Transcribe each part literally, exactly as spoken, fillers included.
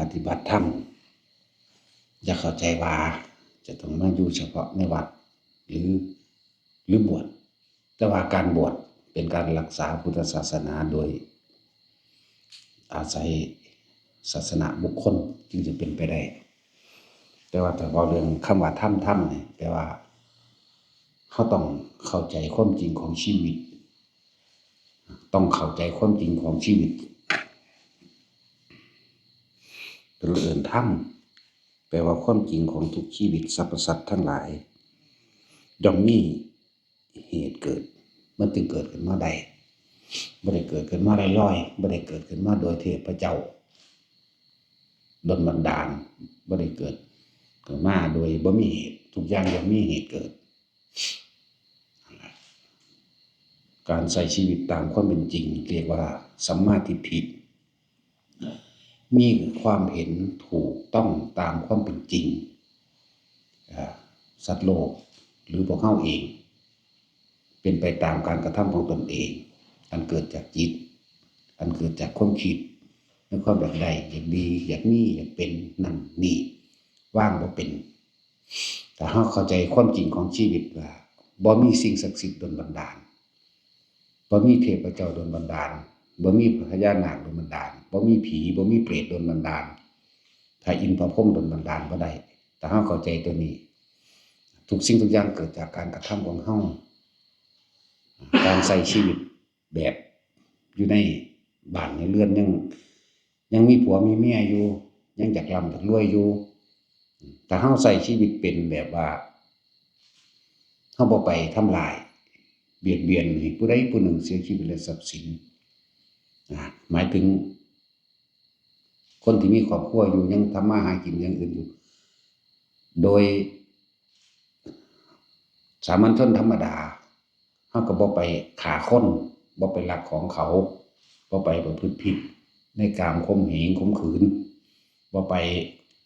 ปฏิบัติธรรม อย่าเข้าใจว่าจะต้องมาอยู่เฉพาะในวัด หรือ หรือบวช แต่ว่าการบวชเป็นการรักษาพุทธศาสนาโดยอาศัยศาสนบุคคลจึงจะเป็นไปได้ แต่ว่าถ้าเว้าเรื่องคำว่าธรรม ธรรมนี่แปลว่า เราต้องเข้าใจความจริงของชีวิต ต้องเข้าใจความจริงของชีวิต เพิ่นเอิ้นธรรม แปลว่าความจริงของทุกชีวิต สรรพสัตว์ทั้งหลาย ย่อมมีเหตุเกิด มันจึงเกิดขึ้นมาได้ บ่ได้เกิดขึ้นมาลอยๆ บ่ได้เกิดขึ้นมาโดยเทพเจ้าดลบันดาล บ่ได้เกิดขึ้นมาโดยบ่มีเหตุ ทุกอย่างย่อมมีเหตุเกิด การใช้ชีวิตตามความเป็นจริง เรียกว่าสัมมาทิฏฐิ มีความเห็นถูกต้องตามความเป็นจริง อ่า สัตว์โลก หรือพวกเราเอง เป็นไปตามการกระทำของตนเอง อันเกิดจากจิต อันเกิดจากความคิด ในความอยากได้ อยากดี อยากมี อยากเป็น นั่นนี่ วางบ่เป็น ถ้าเราเข้าใจความจริงของชีวิตว่า บ่มีสิ่งศักดิ์สิทธิ์ดลบันดาล บ่มีเทพเจ้าดลบันดาล บ่มีพญานาคดลบันดาล บ่มีผี บ่มีเปรตดลบันดาล พระอินทร์พระพรหมดลบันดาลบ่ได้ ถ้าเราเข้าใจตัวนี้ ทุกสิ่งทุกอย่างเกิดจากการกระทำของเรา การใช้ชีวิตแบบอยู่ในบ้านในเรือนยัง ยังมีผัวมีเมียอยู่ ยังอยากร่ำอยากรวยอยู่ ถ้าเราใช้ชีวิตเป็นแบบว่า เราบ่ไปทำลาย เบียดเบียนให้ผู้ใดผู้หนึ่งเสียชีวิตและทรัพย์สิน นะ หมายถึง คนที่มีครอบครัวอยู่ ยังทำมาหากินอย่างอื่นอยู่ โดยสามัญชนธรรมดา เราก็บ่ไปฆ่าคน บ่ไปลักของเขา บ่ไปประพฤติผิดในกามข่มเหงข่มขืน บ่ไป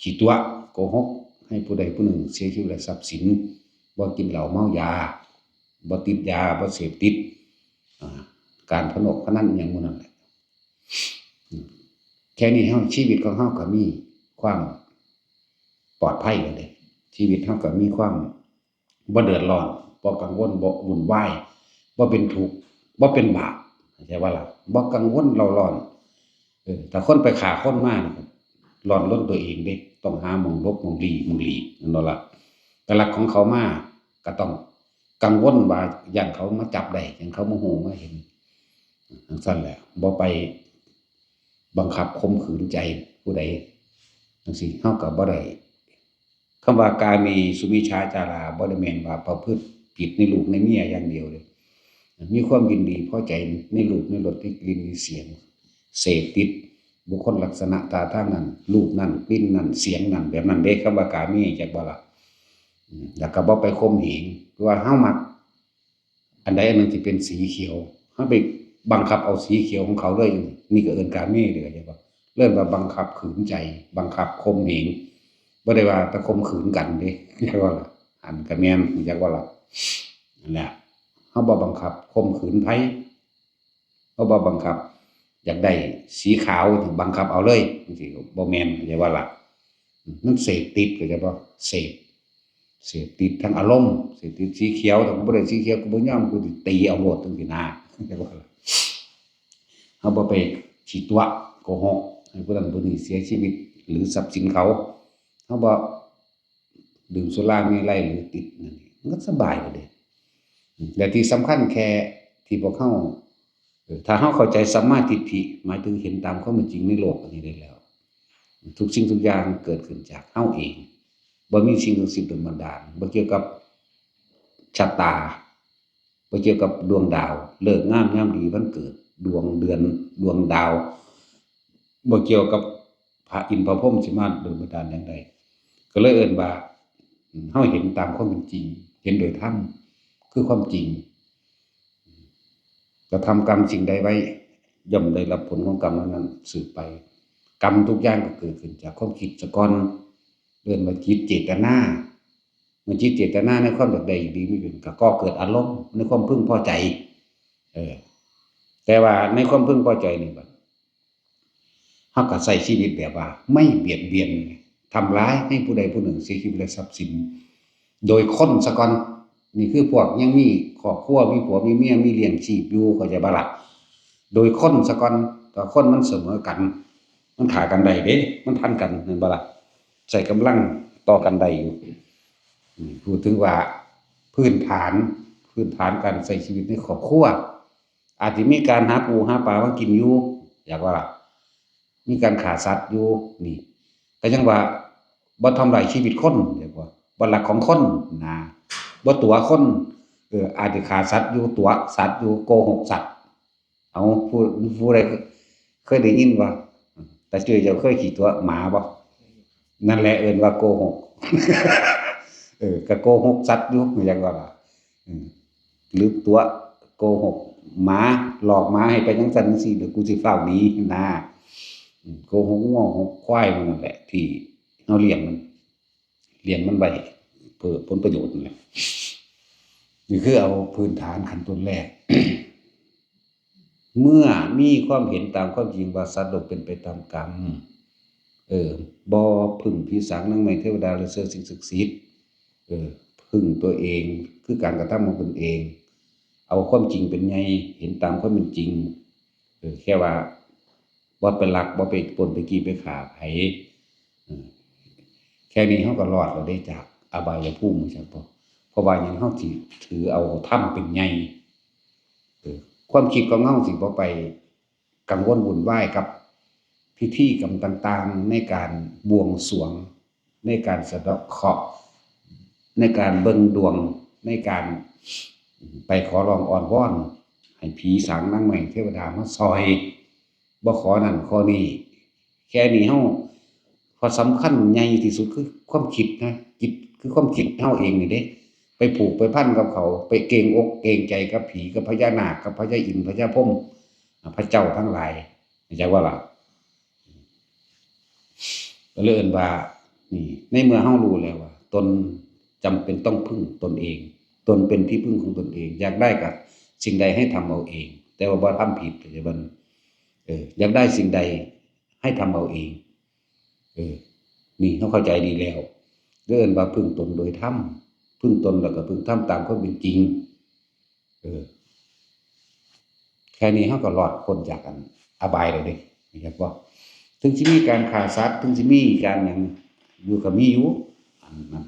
ขี้ตั๋วโกหกให้ผู้ใดผู้หนึ่งเสียชีวิตและทรัพย์สิน บ่กินเหล้าเมายา บ่ติดยา บ่เสพติด อ่า การพนกพนันอิหยังหมู่นั้นแหละ อืม แค่นี้เรา ชีวิตของเราก็มีความปลอดภัยแล้วเด้ ชีวิตเราก็มีความบ่เดือดร้อน บ่กังวล บ่วุ่นวาย บ่เป็นทุกข์ บ่เป็นบาป เข้าใจบ่ล่ะ บ่กังวลเร่าร้อน เออ ถ้าคนไปฆ่าคนมานี่ก็ร้อนรนตัวเองเด้ ต้องหาหม่องหลบหม่องลี้หม่องหลีก แม่นบ่ล่ะ แต่ลักของเขามาก็ต้องกังวลว่าย้านเขามาจับได้ ย้านเขามาฮู้มาเห็น จั่งซั้นแหละ บ่ไปบังคับข่มขืนใจผู้ใดจั่งซี้ เราก็บ่ได้ คำว่ากาเมสุมิจฉาจารา บ่ได้แม่นว่าประพฤติผิดในลูกในเมียอย่างเดียวเด้ มีความยินดีพอใจในรูปในรสในกลิ่นในเสียง เสพติดบุคคลลักษณะท่าทางนั้น รูปนั้น กลิ่นนั้น เสียงนั้น แบบนั้นเด้ คำว่ากาเม จักบ่ล่ะ อืม แล้วก็บ่ไปข่มเหง คือว่าเรามัก อันใดอันหนึ่งที่เป็นสีเขียว เราไปบังคับเอาสีเขียวของเขาเลย นี่ก็เอิ้นกาเมเด้อ เข้าใจบ่ เอิ้นว่าบังคับขืนใจ บังคับข่มเหง บ่ได้ว่าแต่ข่มขืนกันเด้ จักบ่ล่ะ อันก็แม่น จักบ่ล่ะ นั่นแหละ เราบ่บังคับข่มขืนไผ เราบ่บังคับ อยากได้สีขาว บังคับเอาเลย จั่งซี้ บ่แม่น เข้าใจบ่ล่ะ มันเสพติด เข้าใจบ่ เสพ เสพติดทางอารมณ์ เสพติดสีเขียว ถ้ากูบ่ได้สีเขียว กูบ่ยอม กูสิตีเอาโลด จั่งซี้นะ เข้าใจบ่ล่ะ เราบ่ไปขี้ตั๋วโกหกให้ผู้นั้นผู้นี้เสียชีวิต หรือทรัพย์สินเขา เราบ่ ดื่มสุราเมรัยหรือติดนั่นนี่ มันก็สบายกว่าเด้ และที่สำคัญแค่ที่พวกเรา เออ ถ้าเราเข้าใจสัมมาทิฏฐิ หมายถึงเห็นตามความเป็นจริงในโลกอันนี้ได้แล้ว ทุกสิ่งทุกอย่างเกิดขึ้นจากเราเอง บ่มีสิ่งศักดิ์สิทธิ์ดลบันดาล บ่เกี่ยวกับชะตา บ่เกี่ยวกับดวงดาว ฤกษ์งามยามดีวันเกิด ดวงเดือน ดวงดาว บ่เกี่ยวกับพระอินทร์พระพรหมสิมาดลบันดาลอย่างใด ก็เลยเอิ้นว่า อืม เราเห็นตามความเป็นจริง เห็นโดยธรรม คือความจริง กระทำกรรมสิ่งใดไว้ ย่อมได้รับผลของกรรมนั้นๆ สืบไป กรรมทุกอย่างก็เกิดขึ้นจากความคิดซะก่อน เอิ้นว่าจิตเจตนา เมื่อจิตเจตนาในความอยากได้อยู่ดีมีเป็น ก็ก่อเกิดอารมณ์ในความพึงพอใจ เออ แต่ว่าในความพึงพอใจนี่บัด เฮาก็ใช้ชีวิตแบบว่าไม่เบียดเบียน ทำร้ายให้ผู้ใดผู้หนึ่งเสียชีวิตและทรัพย์สิน โดยคนซะก่อน นี่คือพวกยังมีครอบครัว มีผัวมีเมีย มีเลี้ยงชีพอยู่ เข้าใจบ่ล่ะ โดยคนซะก่อน ถ้าคนมันเสมอกัน มันฆ่ากันได้เด้ มันทันกัน แม่นบ่ล่ะ ใช้กำลังต่อกันได้อยู่ อืม พูดถึงว่าพื้นฐาน พื้นฐานการใช้ชีวิตในครอบครัว อาจสิมีการหาปูหาปลามากินอยู่ อยากว่าล่ะ มีการฆ่าสัตว์อยู่ นี่ ก็ยังว่าบ่ทำลายชีวิตคน อยากว่า บ่ลักของคนนะ บ่ตั๋วคน เออ อาจสิฆ่าสัตว์อยู่ ตั๋วสัตว์อยู่ โกหกสัตว์ เอา ผู้ ผู้ใดเคยได้ยินบ่ ตาจุ้ยเจ้าเคยขี้ตั๋วหมาบ่ นั่นแหละเอิ้นว่าโกหก เออ ก็โกหกสัตว์อยู่ อยากว่าล่ะ อืม หรือตั๋วโกหกหมา หลอกหมาให้ไปจั่งซั้นจั่งซี้ เดี๋ยวกูสิฟ้าวหนีนะ อืม โกหกงัวหกควายมันนั่นแหละ ที่เฮาเลี้ยงมัน เลี้ยงมันไว้เพื่อผลประโยชน์นั่นแหละ นี่คือเอาพื้นฐานขั้นต้นแรก เมื่อมีความเห็นตามความจริงว่าสัตว์โลกเป็นไปตามกรรม เออ บ่พึ่งผีสางนางไม้เทวดาหรือเชื่อสิ่งศักดิ์สิทธิ์ เออ พึ่งตัวเอง คือการกระทำของตนเอง เอาความจริงเป็นใหญ่ เห็นตามความเป็นจริง เออ แค่ว่า บ่ไปลัก บ่ไปปล้น ไปจี้ ไปฆ่าไผ เออ แค่นี้เฮาก็รอดแล้วเด้จากอบายภูมิ จักบ่ เพราะว่าหยัง เฮาสิถือเอาธรรมเป็นใหญ่ เออ ความคิดของเฮาสิบ่ไปกังวลวุ่นวายกับพิธีกรรมต่างๆ ในการบวงสรวง ในการสะเดาะเคราะห์ ในการเบิ่งดวง ในการไปขอร้องอ้อนวอนให้ผีสางนางไม้เทวดามาซอย บ่ขอนั่นขอนี่ แค่นี้เฮา ข้อสำคัญใหญ่ที่สุดคือความคิดนะ จิตคือความคิดเฮาเองนี่เด้ ไปผูกไปพันกับเขา ไปเกรงอกเกรงใจกับผีกับพญานาคกับพญาอินทร์พญาพรหม อ่า พระเจ้าทั้งหลาย เข้าใจบ่ล่ะ ก็เลยเอิ้นว่า นี่ ในเมื่อเฮารู้แล้วว่า ตนจำเป็นต้องพึ่งตนเอง ตนเป็นที่พึ่งของตนเอง อยากได้กับสิ่งใดให้ทำเอาเอง แต่ว่าบ่ทำผิด เข้าใจบ่ เออ อยากได้สิ่งใดให้ทำเอาเอง เออ นี่เฮาเข้าใจดีแล้ว เอิ้นว่าพึ่งตนโดยธรรม พึ่งตนแล้วก็พึ่งธรรมตามความเป็นจริง เออ แค่นี้เฮาก็รอดพ้นจากอันอบายแล้วเด้ เห็นบ่ ถึงสิมีการฆ่าสัตว์ ถึงสิมีการหยังอยู่ก็มีอยู่ อันนั้น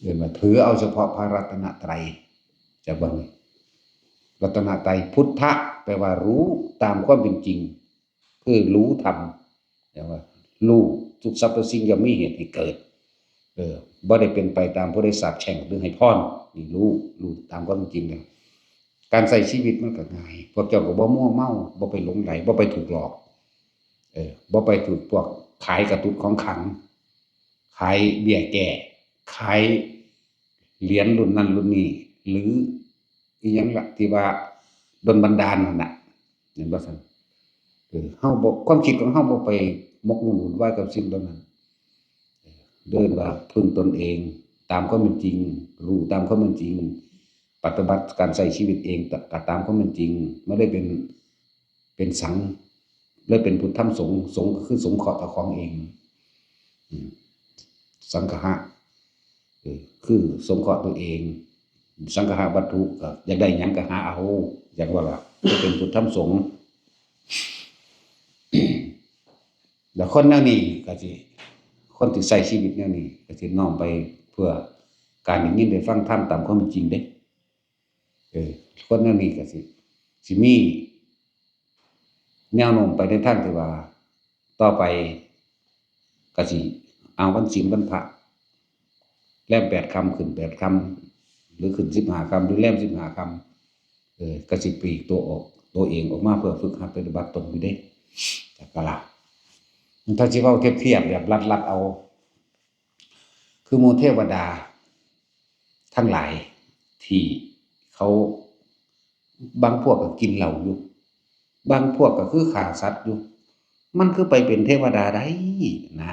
เอิ้นว่าถือเอาเฉพาะพระรัตนตรัย จักบ่นี่ รัตนตรัย พุทธะ แปลว่ารู้ตามความเป็นจริง คือรู้ธรรม เรียกว่ารู้ ทุกสรรพสิ่งย่อมมีเหตุให้เกิด เออ บ่ได้เป็นไปตามผู้ใดสาปแช่งหรือให้พร นี่รู้ รู้ตามความเป็นจริงเลย การใช้ชีวิตมันก็ง่าย พวกเจ้าก็บ่มัวเมา บ่ไปหลงใหล บ่ไปถูกหลอก เออ บ่ไปถูกพวกขายกระตุกของขลัง ขายเบี้ยแก้ ขายเหรียญรุ่นนั้นรุ่นนี้ หรืออีหยังล่ะที่ว่าดลบันดาลนั่นน่ะ เห็นบ่ซั่น เออ เฮาบ่ ความคิดของเฮาบ่ไปหมกมุ่นวุ่นวายกับสิ่งเหล่านั้น เออ เอิ้นว่าพึ่งตนเองตามความเป็นจริง รู้ตามความเป็นจริง ปฏิบัติการใช้ชีวิตเองตะ ตามความเป็นจริง บ่ได้เป็น เป็นสัง เลยเป็นพุทธธรรมสงฆ์ สงฆ์ก็คือสงเคราะห์เจ้าของเอง อืม สังคหะ เออ คือสงเคราะห์ตัวเอง สังคหะวัตถุ ก็อยากได้หยังก็หาเอา อยากว่าล่ะ ก็เป็นพุทธธรรมสงฆ์ แล้วคนแนวนี้ก็สิ คนที่ใช้ชีวิตแนวนี้ก็สิน้อมไปเพื่อการได้ยินได้ฟังธรรมตามความเป็นจริงเด้ เออ คนแนวนี้ก็สิ สิมีแนวโน้มไปในทางที่ว่า ต่อไปก็สิเอาวันศีลวันพระ แรมแปดค่ำ ขึ้นแปดค่ำ หรือขึ้นสิบห้าค่ำ หรือแรมสิบห้าค่ำ เออ ก็สิปลีกตัวออก ตัวเองออกมาเพื่อฝึกหัดปฏิบัติตนอยู่เด้ จักกะล่ะ ถ้าสิเว้าเทียบๆ แบบลัดๆ เอา คือหมู่เทวดาทั้งหลายที่เขา บางพวกก็กินเหล้าอยู่ บางพวกก็คือฆ่าสัตว์อยู่ มันคือไปเป็นเทวดาได้นะ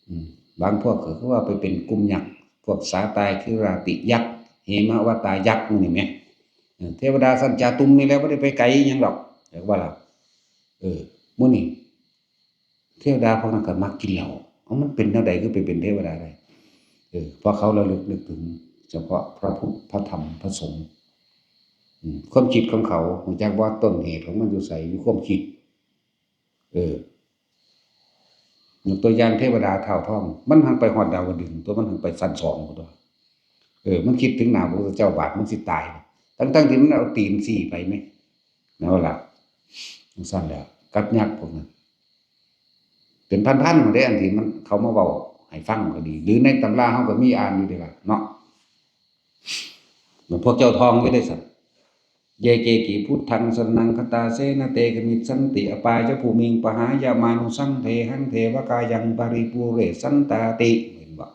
อืม บางพวกก็คือว่าไปเป็นกลุ่มยักษ์ พวกสาตายคือราติยักษ์ เหมวตายักษ์หมู่นี่แหม เออ เทวดาชั้นจาตุมนี่แหละ บ่ได้ไปไกลอิหยังดอก เห็นบ่ล่ะ เออ มื้อนี้ เทวดาพวกนั้นก็มักกินเหล้า เอ้า มันเป็นแนวใดคือไปเป็นเทวดาได้ เออ เพราะเขาระลึกนึกถึงเฉพาะพระพุทธ พระธรรม พระสงฆ์ อืม ความคิดของเขา รู้จักบ่ ต้นเหตุของมันอยู่ไส อยู่ความคิด เออ ยกตัวอย่างเทวดาท้าวทอง มันหั้นไปฮอดดาวดึงส์ ตัวมันหั้นไปชั้นสองพุ้นตั๊ว เออ มันคิดถึงหน้าพระพุทธเจ้าบาดมันสิตาย ทั้งๆที่มันเอาตีนซี้ไปแหม นั่นล่ะ จั่งซั้นแหละ กับยักษ์พวกนั้น เป็นพันๆพุ้นเด้ อันที่มันเขามาเว้าให้ฟังก็ดี หรือในตำราเฮาก็มีอ่านอยู่เด้ล่ะเนาะ เหมือนพวกเจ้าท่องอยู่เด้ซั่น เยเกกิพุทธังสรณังคัจฉาเส นะเต ขมิชชันติ อปายภูมิง ปหายมานุสสัง เทหัง เทวกายัง ปริปูเรชันตาติ เห็นบ่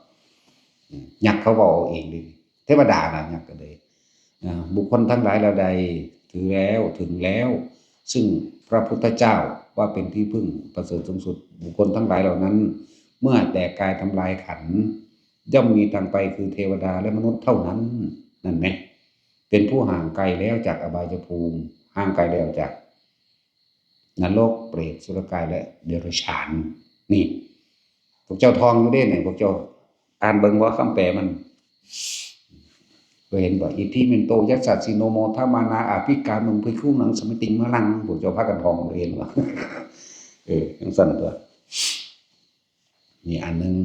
อืม ยักษ์เขาเว้าเอาเองเด้ เทวดาน่ะ ยักษ์ก็เลย อ่า บุคคลทั้งหลายเหล่าใดถือแล้ว ถึงแล้ว ซึ่งพระพุทธเจ้าว่าเป็นที่พึ่งประเสริฐสูงสุด บุคคลทั้งหลายเหล่านั้น เมื่อแตกกายทำลายขันธ์ ย่อมมีทางไปคือเทวดาและมนุษย์เท่านั้น นั่นแหละ เป็นผู้ห่างไกลแล้วจากอบายภูมิ ห่างไกลแล้วจากนรก เปรต อสุรกาย และเดรัจฉาน นี่ พวกเจ้าท่องอยู่เด้เนี่ย พวกเจ้าอ่านเบิ่งบ่ คำแปลมัน ก็เห็นบ่ อิทธิเมนโต ยัสสะสิโน โมทะมานา อาภิกามุง ภิกขุนัง สมิติง มะลัง พวกเจ้าพากันท่อง เห็นบ่ เออ จั่งซั้นตั๊ว นี่อันหนึ่ง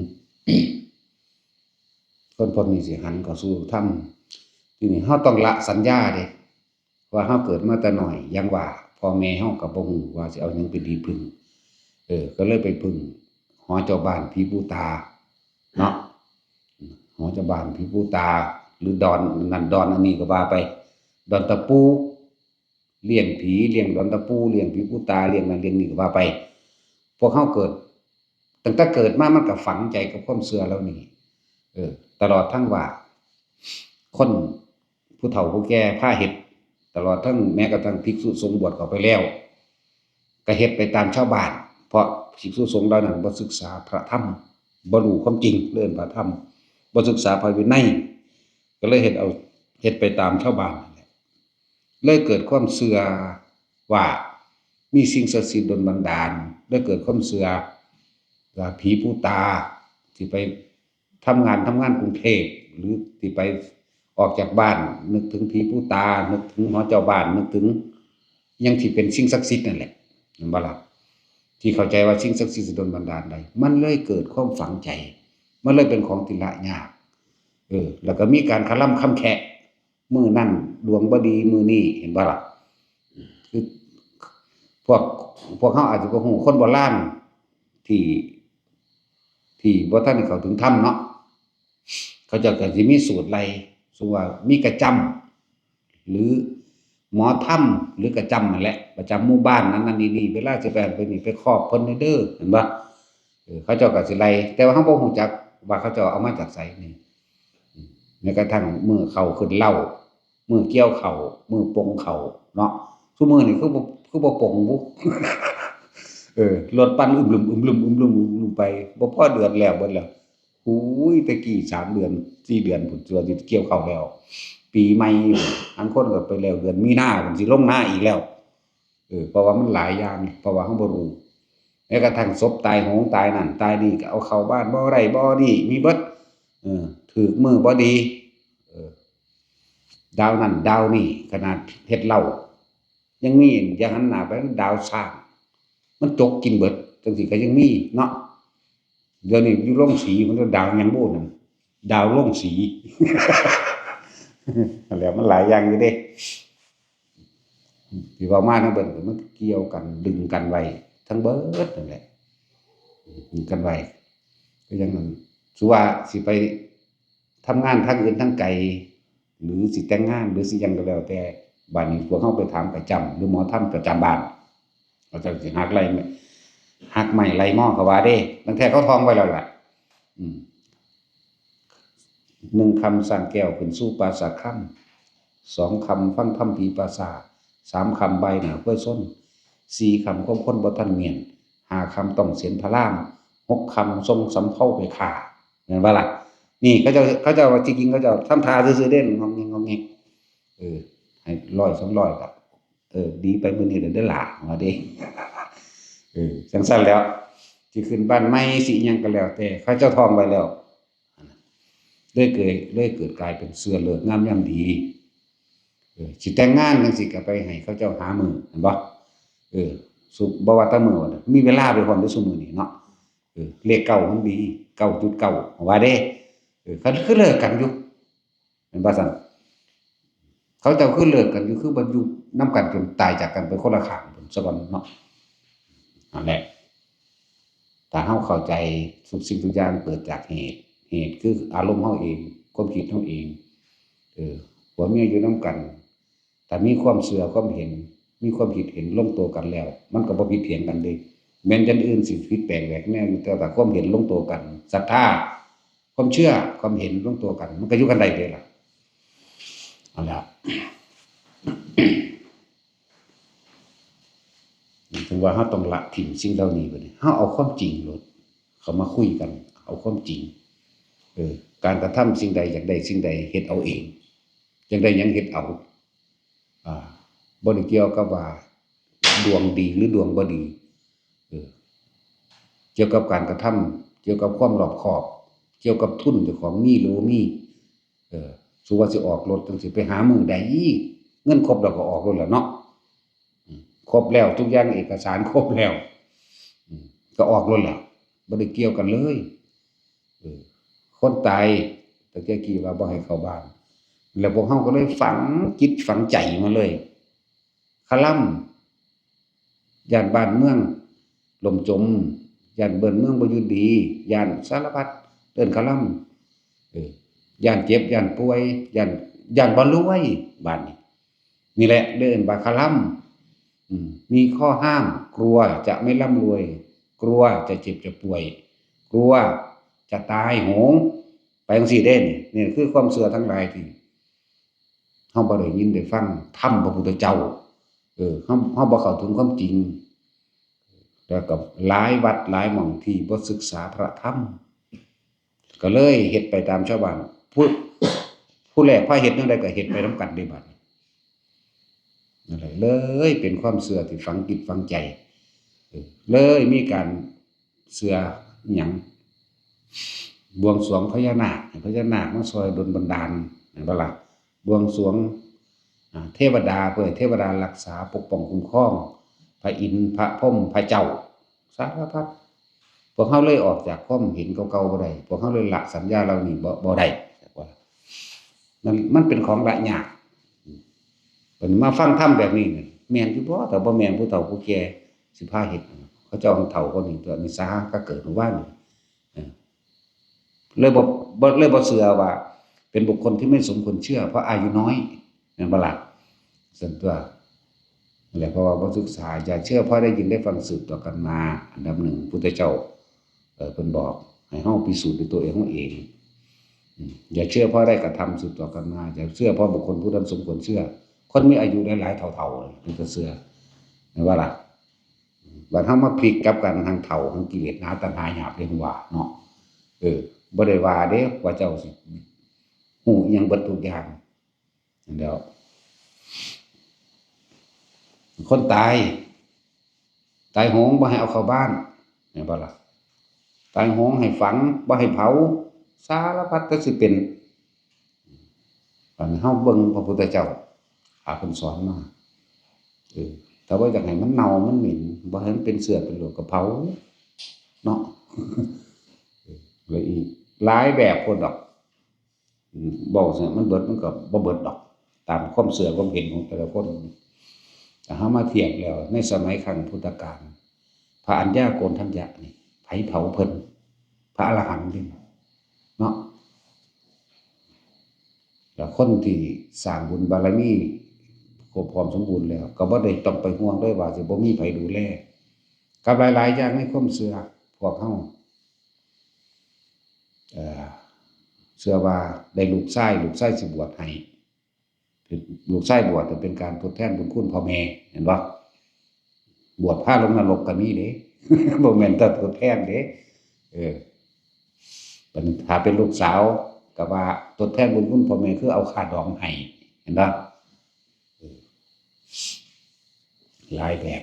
คนพวกนี้สิหันเข้าสู่ธรรม ทีนี้เฮาต้องละสัญญาเด้ ว่าเฮาเกิดมาแต่น้อย อย่างว่า พ่อแม่เฮาก็บ่ฮู้ว่าสิเอาหยังเป็นที่พึ่ง เออ ก็เลยไปพึ่งหอเจ้าบ้านผีปู่ตา เนาะ หอเจ้าบ้านผีปู่ตา หรือดอนนั่นดอนอันนี้ก็ว่าไป ดอนตะปู เลี้ยงผี เลี้ยงดอนตะปู เลี้ยงผีปู่ตา เลี้ยงนั่นเลี้ยงนี่ก็ว่าไป พวกเฮาเกิด ตั้งแต่เกิดมามันก็ฝังใจกับความเชื่อเหล่านี้ เออ ตลอดทั้งว่า คนผู้เฒ่าผู้แก่พาเฮ็ด ตลอดทั้งแม้กระทั่งภิกษุสงฆ์บวชเข้าไปแล้ว ก็เฮ็ดไปตามชาวบ้าน เพราะภิกษุสงฆ์เหล่านั้นบ่ศึกษาพระธรรม บ่รู้ความจริงเรื่องพระธรรม บ่ศึกษาพระวินัย ก็เลยเฮ็ดเอา เฮ็ดไปตามชาวบ้านนั่นแหละ เลยเกิดความเชื่อว่ามีสิ่งศักดิ์สิทธิ์ดลบันดาล เลยเกิดความเชื่อว่าผีปู่ตาสิไปทำงาน ทำงานกรุงเทพฯ หรือสิไปออกจากบ้าน นึกถึงผีปู่ตา นึกถึงหอเจ้าบ้าน นึกถึงหยังที่เป็นสิ่งศักดิ์สิทธิ์นั่นแหละ แม่นบ่ล่ะ ที่เข้าใจว่าสิ่งศักดิ์สิทธิ์สิดลบันดาลได้ มันเลยเกิดความฝังใจ มันเลยเป็นของที่ละยาก เออ แล้วก็มีการคะลำคำแคะ มื้อนั้นดวงบ่ดี มื้อนี้ เห็นบ่ล่ะ คือ พวก พวกเฮาอาจจะบ่ฮู้ คนโบราณที่ ที่บ่ทันได้เข้าถึงธรรมเนาะ เขาเจ้าก็สิมีสูตรไล่ สมมุติว่ามีกระจำ หรือหมอธรรม หรือกระจำนั่นแหละ ประจำหมู่บ้านนั้นนั่นนี่นี่ เวลาสิไปหั้นไปนี่ ไปครอบเพิ่นเด้อ เห็นบ่ เออ เขาเจ้าก็สิไล่ แต่ว่าเฮาบ่ฮู้จักว่าเขาเจ้าเอามาจากไสนี่ อืม แม้กระทั่งมื้อเข้าขึ้นเล้า มื้อเกี่ยวเข้า มื้อปงเข้าเนาะ ซุมื้อนี่คือบ่ คือบ่ปงบุ เออ รถปั่นอึมลึม อึมลึม อึมลึม อึมลึมไป บ่พอเดือนแล้วเบิดแล้ว โอ้ย แต่กี้สามเดือน สี่เดือนพุ้น ตัวสิเกี่ยวเข้าแล้ว ปีใหม่อยู่ บางคนก็ไปแล้วเดือนมีนาพุ้น สิลงนาอีกแล้ว เออ เพราะว่ามันหลายอย่าง เพราะว่าเฮาบ่รู้ แม้กระทั่งศพตายโหงตายนั่นตายนี่ ก็เอาเข้าบ้านบ่ได้บ่นี่ มีเบิด เออ ถืกมื้อบ่ดี เออ ดาวนั่นดาวนี่ ขนาดเฮ็ดเหล้า ยังมี อย่าหันหน้าไป ดาวซ่าง มันจกกินเบิด จั่งซี้ก็ยังมีเนาะ เดี๋ยวนี้อยู่โรงสี มันก็ดาวหยังบุนั่น ดาวโรงสี นั่นแหละ มันหลายอย่างอยู่เด้ ที่เว้ามาทั้งเบิด มันเกี่ยวกัน ดึงกันไว้ทั้งเบิดนั่นแหละ ดึงกันไว้ ก็อย่างนั้น สมมุติว่าสิไปทำงานทางอื่นทางไกล หรือสิแต่งงาน หรือสิหยังก็แล้วแต่ บัดนี้พวกเฮาไปถามกระจำ หรือหมอธรรมประจำบ้าน เขาเจ้าสิหักไล่ หักไม้ไล่มอเขาว่าเด้ ตั้งแต่เขาท่องไว้แล้วล่ะ อืม หนึ่งคำสร้างแก้วขึ้นสู่ปราสาทคำ สองคำฟังธรรมผีปราสาท สามคำใบหน้าควายชน สี่คำความคนบ่ทันเมียน ห้าคำต้องเสียนพระราม หกคำส่งสำเภาไปฆ่า แม่นบ่ล่ะ นี่เขาเจ้า เขาเจ้าว่าจริงๆ เขาเจ้าทำท่าซื่อๆ เด้ งองแงงงองแงง เออ ให้ร้อยสองร้อยก็ เออ ดีไปมื้อนี้เด้อหล่า ว่าเด้ เออ จั่งซั้นแหล้ว สิขึ้นบ้านใหม่ สิอิหยังก็แล้วแต่ เขาเจ้าท่องไว้แล้ว เลยเกิด เลยเกิดกลายเป็นเชื่อฤกษ์งามยามดี เออ สิแต่งงานจั่งซี้ก็ไปให้เขาเจ้าหามื้อ แม่นบ่ เออ ซุ บ่ว่าแต่มื้อวันน่ะ มีเวลาไปพร้อมเด้อซุมื้อนี้เนาะ เออ เลขเก้ามันดี เก้าจุดเก้า ว่าเด้ เออ เขาคือเลิกกันอยู่ แม่นบ่ซั้น เขาเจ้าคือเลิกกันอยู่ คือบ่อยู่นำกันจนตายจากกันไปคนละข้างพุ้นซะก่อนเนาะ นั่นแหละ ถ้าเฮาเข้าใจทุกสิ่งทุกอย่างเกิดจากเหตุ เหตุคืออารมณ์เฮาเอง ความคิดเฮาเอง เออ ผัวเมียอยู่นำกัน ถ้ามีความเชื่อความเห็น มีความคิดเห็นลงตัวกันแล้ว มันก็บ่ผิดเถียงกันเด้ แม้นจั่งอื่นสิผิดแปลกแหวกแนวอยู่ แต่ถ้าความเห็นลงตัวกัน ศรัทธา ความเชื่อ ความเห็นลงตัวกัน มันก็อยู่กันได้เด้ล่ะ เอาล่ะ ถึงว่าเฮาต้องละถิ่มสิ่งเหล่านี้บัดนี้ เฮาเอาความจริงโลด เข้ามาคุยกัน เอาความจริง เออ การกระทำสิ่งใด อยากได้สิ่งใด เฮ็ดเอาเอง อยากได้หยังเฮ็ดเอา อ่า บ่ได้เกี่ยวกับว่าดวงดีหรือดวงบ่ดี เออ เกี่ยวกับการกระทำ เกี่ยวกับความรอบคอบ เกี่ยวกับทุนเจ้าของมีหรือบ่มี เออ สูว่าสิออกรถจั่งซี้ ไปหามื้อใด เงินครบแล้วก็ออกรถแล้วเนาะ อืม ครบแล้ว ทุกอย่างเอกสารครบแล้ว อืม ก็ออกรถแล้ว บ่ได้เกี่ยวกันเลย เออ คนตาย แต่แกกี้ว่าบ่ให้เข้าบ้าน แล้วพวกเฮาก็เลยฝังจิตฝังใจมาเลย คาลัม ย้านบ้านเมืองล่มจม ย้านบ้านเมืองบ่อยู่ดี ย้านสารพัด เอิ้นคาลัม เออ ย้านเจ็บ ย้านป่วย ย้าน ย้านบ่รวย บาดนี้ นี่แหละ เอิ้นว่าคาลัม อืม มีข้อห้าม กลัวจะไม่ร่ำรวย กลัวจะเจ็บจะป่วย กลัวจะตายโหง ไปจั่งซี้เด้นี่ นี่คือความเชื่อทั้งหลายที่ เฮาบ่ได้ยินได้ฟังธรรมพระพุทธเจ้า เออ เฮา เฮาบ่เข้าถึงความจริง แล้วก็หลายวัดหลายหม่องที่บ่ศึกษาพระธรรม ก็เลยเฮ็ดไปตามชาวบ้าน ผู้ ผู้แรกพาเฮ็ดแนวใดก็เฮ็ดไปนำกันเด้บัดนี้ นั่นแหละ เลยเป็นความเชื่อที่ฝังจิตฝังใจ เออ เลยมีการเชื่อหยัง บวงสรวงพญานาค ให้พญานาคมาช่วยดลบันดาล แม่นบ่ล่ะ บวงสรวง อ่า เทวดา เพื่อให้เทวดารักษาปกป้องคุ้มครอง พระอินทร์ พระพรหม พระเจ้า สารพัด พวกเฮาเลยออกจากความเห็นเก่าๆบ่ได้ พวกเฮาเลยละสัญญาเหล่านี้บ่ บ่ได้ มัน มันเป็นของละยาก บัดนี้มาฟังธรรมแบบนี้นี่ แม่นอยู่บ่ ถ้าบ่แม่นผู้เฒ่าผู้แก่สิพาเฮ็ด เขาเจ้าของเฒ่าคนนี้ตัวนี้สาหาก็เกิดเมื่อวานนี้ เออ เลยบ่ บ่ เลยบ่เชื่อว่าเป็นบุคคลที่ไม่สมควรเชื่อ เพราะอายุน้อย แม่นบ่ล่ะ ส่วนตัว นั่นแหละ เพราะว่าบ่ศึกษา อย่าเชื่อเพราะได้ยินได้ฟังสืบต่อกันมา อันดับหนึ่ง พุทธเจ้า เอ่อ เพิ่นบอกให้เฮาพิสูจน์ด้วยตัวเองเฮาเอง อืม อย่าเชื่อเพราะได้กระทำสืบต่อกันมา อย่าเชื่อเพราะบุคคลผู้นั้นสมควรเชื่อ คนมีอายุหลายๆเฒ่าๆ เพิ่นก็เชื่อ แม่นบ่ล่ะ บัดเฮามาพลิกกลับกัน ทั้งเฒ่า ทั้งกิเลสหนา ตัณหาหยาบ เรียกว่าเนาะ เออ บ่ได้ว่าเด้ ว่าเจ้าสิฮู้อิหยังเบิดทุกอย่าง นั่นแหล้ว คนตาย ตายโหงบ่ให้เอาเข้าบ้าน แม่นบ่ล่ะ ตายโหงให้ฝัง บ่ให้เผา สารพัดก็สิเป็น อันเฮาเบิ่งพระพุทธเจ้า หาเพิ่นสอนมา เออ ถ้าว่าอยากให้มันเน่ามันเหม็น บ่ให้มันเป็นเชื้อเป็นโรคก็เผา เนาะ เออ แล้วอีกหลายแบบโพดดอก อืม เว้าซะมันเบิดมันก็บ่เบิดดอก ตามความเชื่อความเห็นของแต่ละคน แต่เฮามาเทียบแล้ว ในสมัยครั้งพุทธกาล พระอัญญาโกณฑัญญะนี่ ไผเผาเพิ่น พระอรหันต์เด้ เนาะ แล้วคนที่สร้างบุญบารมีครบพร้อมสมบูรณ์แล้ว ก็บ่ได้ต้องไปห่วงเลยว่าสิบ่มีไผดูแล กับหลายๆอย่างในความเชื่อพวกเฮา เอ่อ เชื่อว่าได้ลูกชาย ลูกชายสิบวชให้ ลูกชายบวชจะเป็นการทดแทนบุญคุณพ่อแม่ เห็นบ่ บวชพาลงนรกก็มีเด้ บ่แม่นแต่ทดแทนเด้ เออ บัดนี้ถ้าเป็นลูกสาวก็ว่าทดแทนบุญคุณพ่อแม่คือเอาค่าดองให้ เห็นบ่ เออ หลายแบบ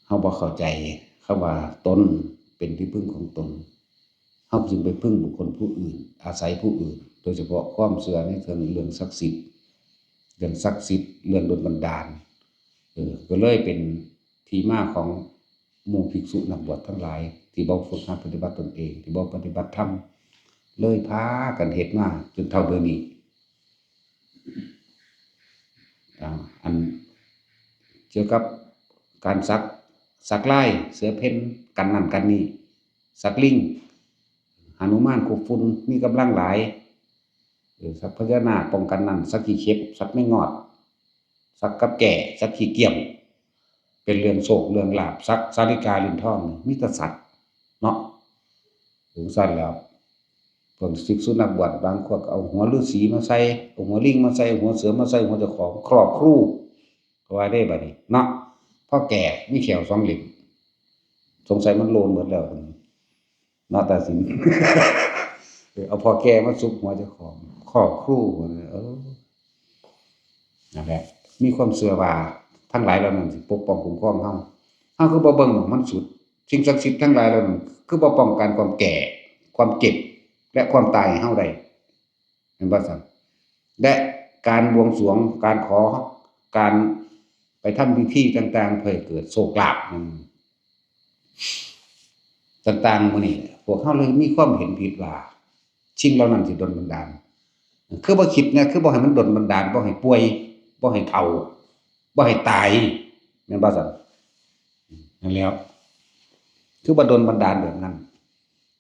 เฮาบ่เข้าใจคำว่าตนเป็นที่พึ่งของตน เฮาจึงไปพึ่งบุคคลผู้อื่น อาศัยผู้อื่น โดยเฉพาะความเชื่อในเรื่อง เรื่องศักดิ์สิทธิ์ เรื่องศักดิ์สิทธิ์ เรื่องดลบันดาล เออ ก็เลยเป็นที่มาของหมู่ภิกษุนักบวชทั้งหลาย ที่บ่ฝึกหัดปฏิบัติตนเอง ที่บ่ปฏิบัติธรรม เลยพากันเฮ็ดมาจนเท่าเดี๋ยวนี้ อ่า อันเกี่ยวกับการสัก สักลาย เสือเพ่น กันนั่นกันนี่ สักลิง หนุมานคุบฝุ่น มีกำลังหลาย เออ สักพญานาคป้องกันนั่น สักขี้เข็บ สักแมงงอด สักกับแก่ สักขี้เกียม เป็นเรื่องโชคเรื่องลาภ สักสาลิกาลิ้นทอง มีแต่สักเนาะ ถึงซั่นแล้ว พวกภิกษุนักบวชบางพวกก็เอาหัวฤาษีมาใส่ เอาหัวลิงมาใส่ เอาหัวเสือมาใส่ หัวเจ้าของ ครอบครู ก็ว่าได้บัดนี้เนาะ พอแก่มีแข้วสองเล่ม สงสัยมันโลนหมดแล้ว เนาะ ตาสิน เออ เอาพอแก่มาซุกหัวเจ้าของ ครอบครู เออ นั่นแหละ มีความเชื่อว่าทั้งหลายเหล่านั้นสิปกป้องคุ้มครองเฮา เฮาคือบ่เบิ่งหม่องมันสุด สิ่งศักดิ์สิทธิ์ทั้งหลายเหล่านั้นคือบ่ป้องกันความแก่ ความเจ็บ และความตายให้เฮาได้ แม่นบ่ซั่น และการบวงสรวง การขอ การไปทำพิธีต่างๆ เพื่อให้เกิดโชคลาภ อืม ต่างๆ หมู่นี้ พวกเฮาเลยมีความเห็นผิดว่า สิ่งเหล่านั้นสิดลบันดาล คือบ่คิดนะ คือบ่ให้มันดลบันดาล บ่ให้ป่วย บ่ให้เฒ่า บ่ให้ตาย แม่นบ่ซั่น นั่นแหล้ว คือบ่ดลบันดาลแบบนั้น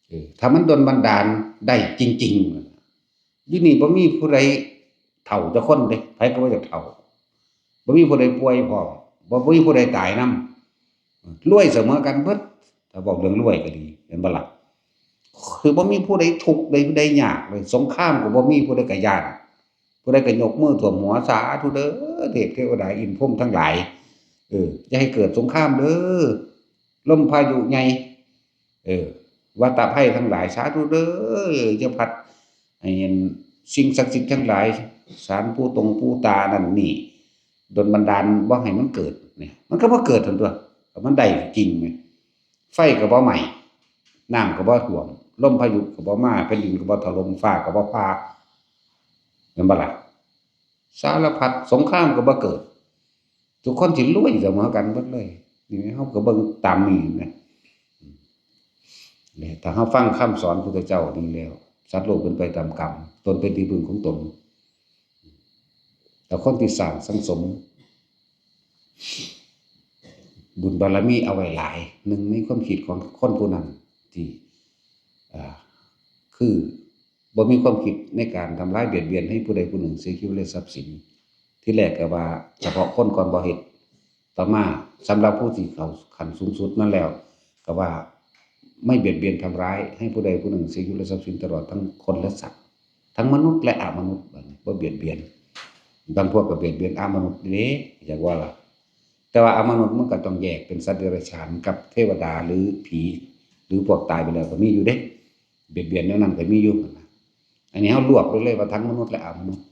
เออ ถ้ามันดลบันดาลได้จริงๆ อยู่นี่บ่มีผู้ใดเฒ่าจักคนเด้ ไผก็บ่อยากเฒ่า บ่มีผู้ใดป่วยพร้อม บ่ บ่มีผู้ใดตายนำ รวยเสมอกันเบิด ถ้าเว้าเรื่องรวยก็ดี แม่นบ่ล่ะ คือบ่มีผู้ใดทุกข์ใด ผู้ใดยากเลย สงครามก็บ่มีผู้ใดก็ย้าน ผู้ใดก็ยกมือท่วมหัว สาธุเด้อ เทพเทวดาอินทร์พรหมทั้งหลาย เออ อย่าให้เกิดสงครามเด้อ ลมพายุใหญ่ เออ วัฏภัยทั้งหลาย สาธุเด้อ อย่าพัดให้สิ่งศักดิ์สิทธิ์ทั้งหลาย ศาลปู่ตงปู่ตานั่นนี่ ดลบันดาลบ่ให้มันเกิดเนี่ย มันก็บ่เกิดหั่นตั๊ว ก็มันได้จริงไง ไฟก็บ่ไหม้ น้ำก็บ่ท่วม ลมพายุก็บ่มา แผ่นดินก็บ่ถล่ม ฟ้าก็บ่ผ่า แม่นบ่ล่ะ สารพัด สงครามก็บ่เกิด ทุกคนสิรวยเสมอกันเบิดเลย นี่เฮาก็เบิ่งตามนี้นะ เนี่ย ถ้าเฮาฟังคำสอนพุทธเจ้าดีแล้ว สัตว์โลกเป็นไปตามกรรม ตนเป็นที่พึ่งของตน แต่คนที่สร้างสังสม บุญบารมีเอาไว้หลาย หนึ่งในความคิดของคนผู้นั้นที่ อ่า คือบ่มีความคิดในการทำร้ายเบียดเบียนให้ผู้ใดผู้หนึ่งเสียชีวิตและทรัพย์สิน ที่แรกก็ว่าเฉพาะคนก่อนบ่เฮ็ด ต่อมาสำหรับผู้ที่เข้าขั้นสูงสุดนั้นแล้ว ก็ว่าไม่เบียดเบียนทำร้ายให้ผู้ใดผู้หนึ่งเสียชีวิตและทรัพย์สิน ตลอดทั้งคนและสัตว์ ทั้งมนุษย์และอมนุษย์ บัดนี้บ่เบียดเบียน บางพวกก็เบียดเบียนอมนุษย์เด้ อยากว่าล่ะ แต่ว่าอมนุษย์มันก็ต้องแยกเป็นสัตว์เดรัจฉานกับเทวดาหรือผี หรือพวกตายไปแล้วก็มีอยู่เด้ เบียดเบียนแนวนั้นก็มีอยู่หั่นนะ อันนี้เฮารวบไปเลยว่าทั้งมนุษย์และอมนุษย์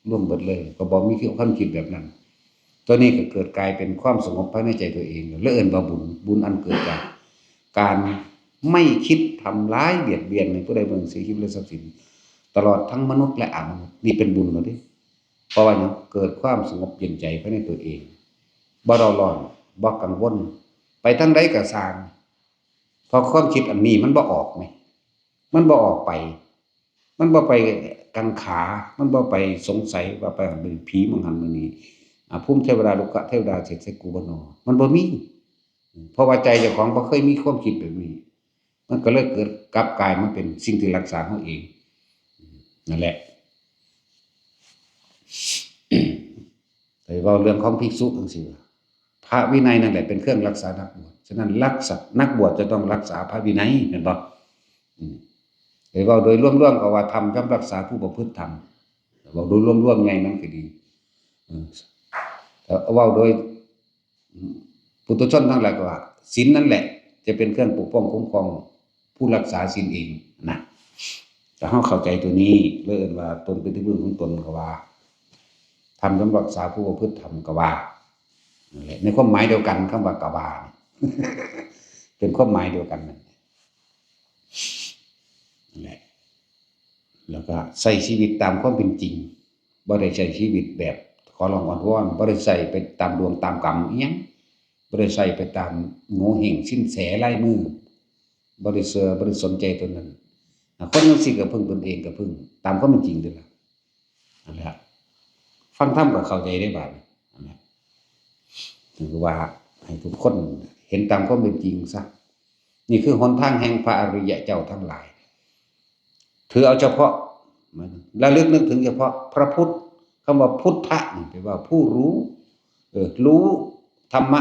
รวมเบิดเลย ก็บ่มีความคิดแบบนั้น ตัวนี้ก็เกิดกลายเป็นความสงบภายในใจตัวเอง แล้วเอิ้นว่าบุญ บุญอันเกิดจากการไม่คิดทำร้ายเบียดเบียนให้ผู้ใดผู้หนึ่งเสียชีวิตและทรัพย์สิน ตลอดทั้งมนุษย์และอมนุษย์ นี่เป็นบุญแล้วเด้ เพราะว่าหยัง เกิดความสงบเย็นใจภายในตัวเอง บ่เร่าร้อน บ่กังวล ไปทางใดก็ซ่าง เพราะความคิดอันนี้มันบ่ออกไง มันบ่ออกไป มันบ่ไปกังขา มันบ่ไปสงสัยว่าไปเป็นผีหม่องหั้นหม่องนี้ อ่า ภูมิเทวดา รุกขเทวดา เสด็จใส่กูบ่หนอ มันบ่มี เพราะว่าใจเจ้าของบ่เคยมีความคิดแบบนี้ มันก็เลยเกิดกลับกลายมาเป็นสิ่งที่รักษาเฮาเอง นั่นแหละ ไปเว้าเรื่องของภิกษุจังซี้ พระวินัยนั่นแหละเป็นเครื่องรักษานักบวช ฉะนั้นรักษา นักบวชจะต้องรักษาพระวินัย แม่นบ่ อืม ไปเว้าโดยรวมๆ ก็ว่าธรรมย่อมรักษาผู้ประพฤติธรรม เว้าโดยรวมๆ ไงมันก็ดี อืม แต่เว้าโดย อืม ปุถุชนทั้งหลายก็ว่า ศีลนั่นแหละ จะเป็นเครื่องปกป้องคุ้มครองผู้รักษาศีลเองนะ แต่เฮาเข้าใจตัวนี้ เลยเอิ้นว่าตนเป็นที่พึ่งของตนก็ว่า ธรรมย่อมรักษาผู้ประพฤติธรรมก็ว่า นั่นแหละ ในความหมายเดียวกัน คำว่ากว่า เป็นความหมายเดียวกันนั่นแหละ แล้วก็ใช้ชีวิตตามความเป็นจริง บ่ได้ใช้ชีวิตแบบขอร้องอ้อนวอน บ่ได้ใช้ไปตามดวงตามกรรมอิหยัง บ่ได้ใช้ไปตามโงเห้งสินแสลายมือ บ่ได้เชื่อ บ่ได้สนใจตัวนั้น อ่ะ คนจั่งซี้ก็พึ่งตนเอง ก็พึ่งตามความเป็นจริงนี่ล่ะ นั่นแหละ ฟังธรรมก็เข้าใจได้บาดนี้ นั่นแหละ ถือว่าให้ทุกคนเห็นตามความเป็นจริงซะ นี่คือหนทางแห่งพระอริยะเจ้าทั้งหลาย ถือเอาเฉพาะ ระลึกนึกถึงเฉพาะพระพุทธ คำว่าพุทธะนี่แปลว่าผู้รู้ เออ รู้ธรรมะ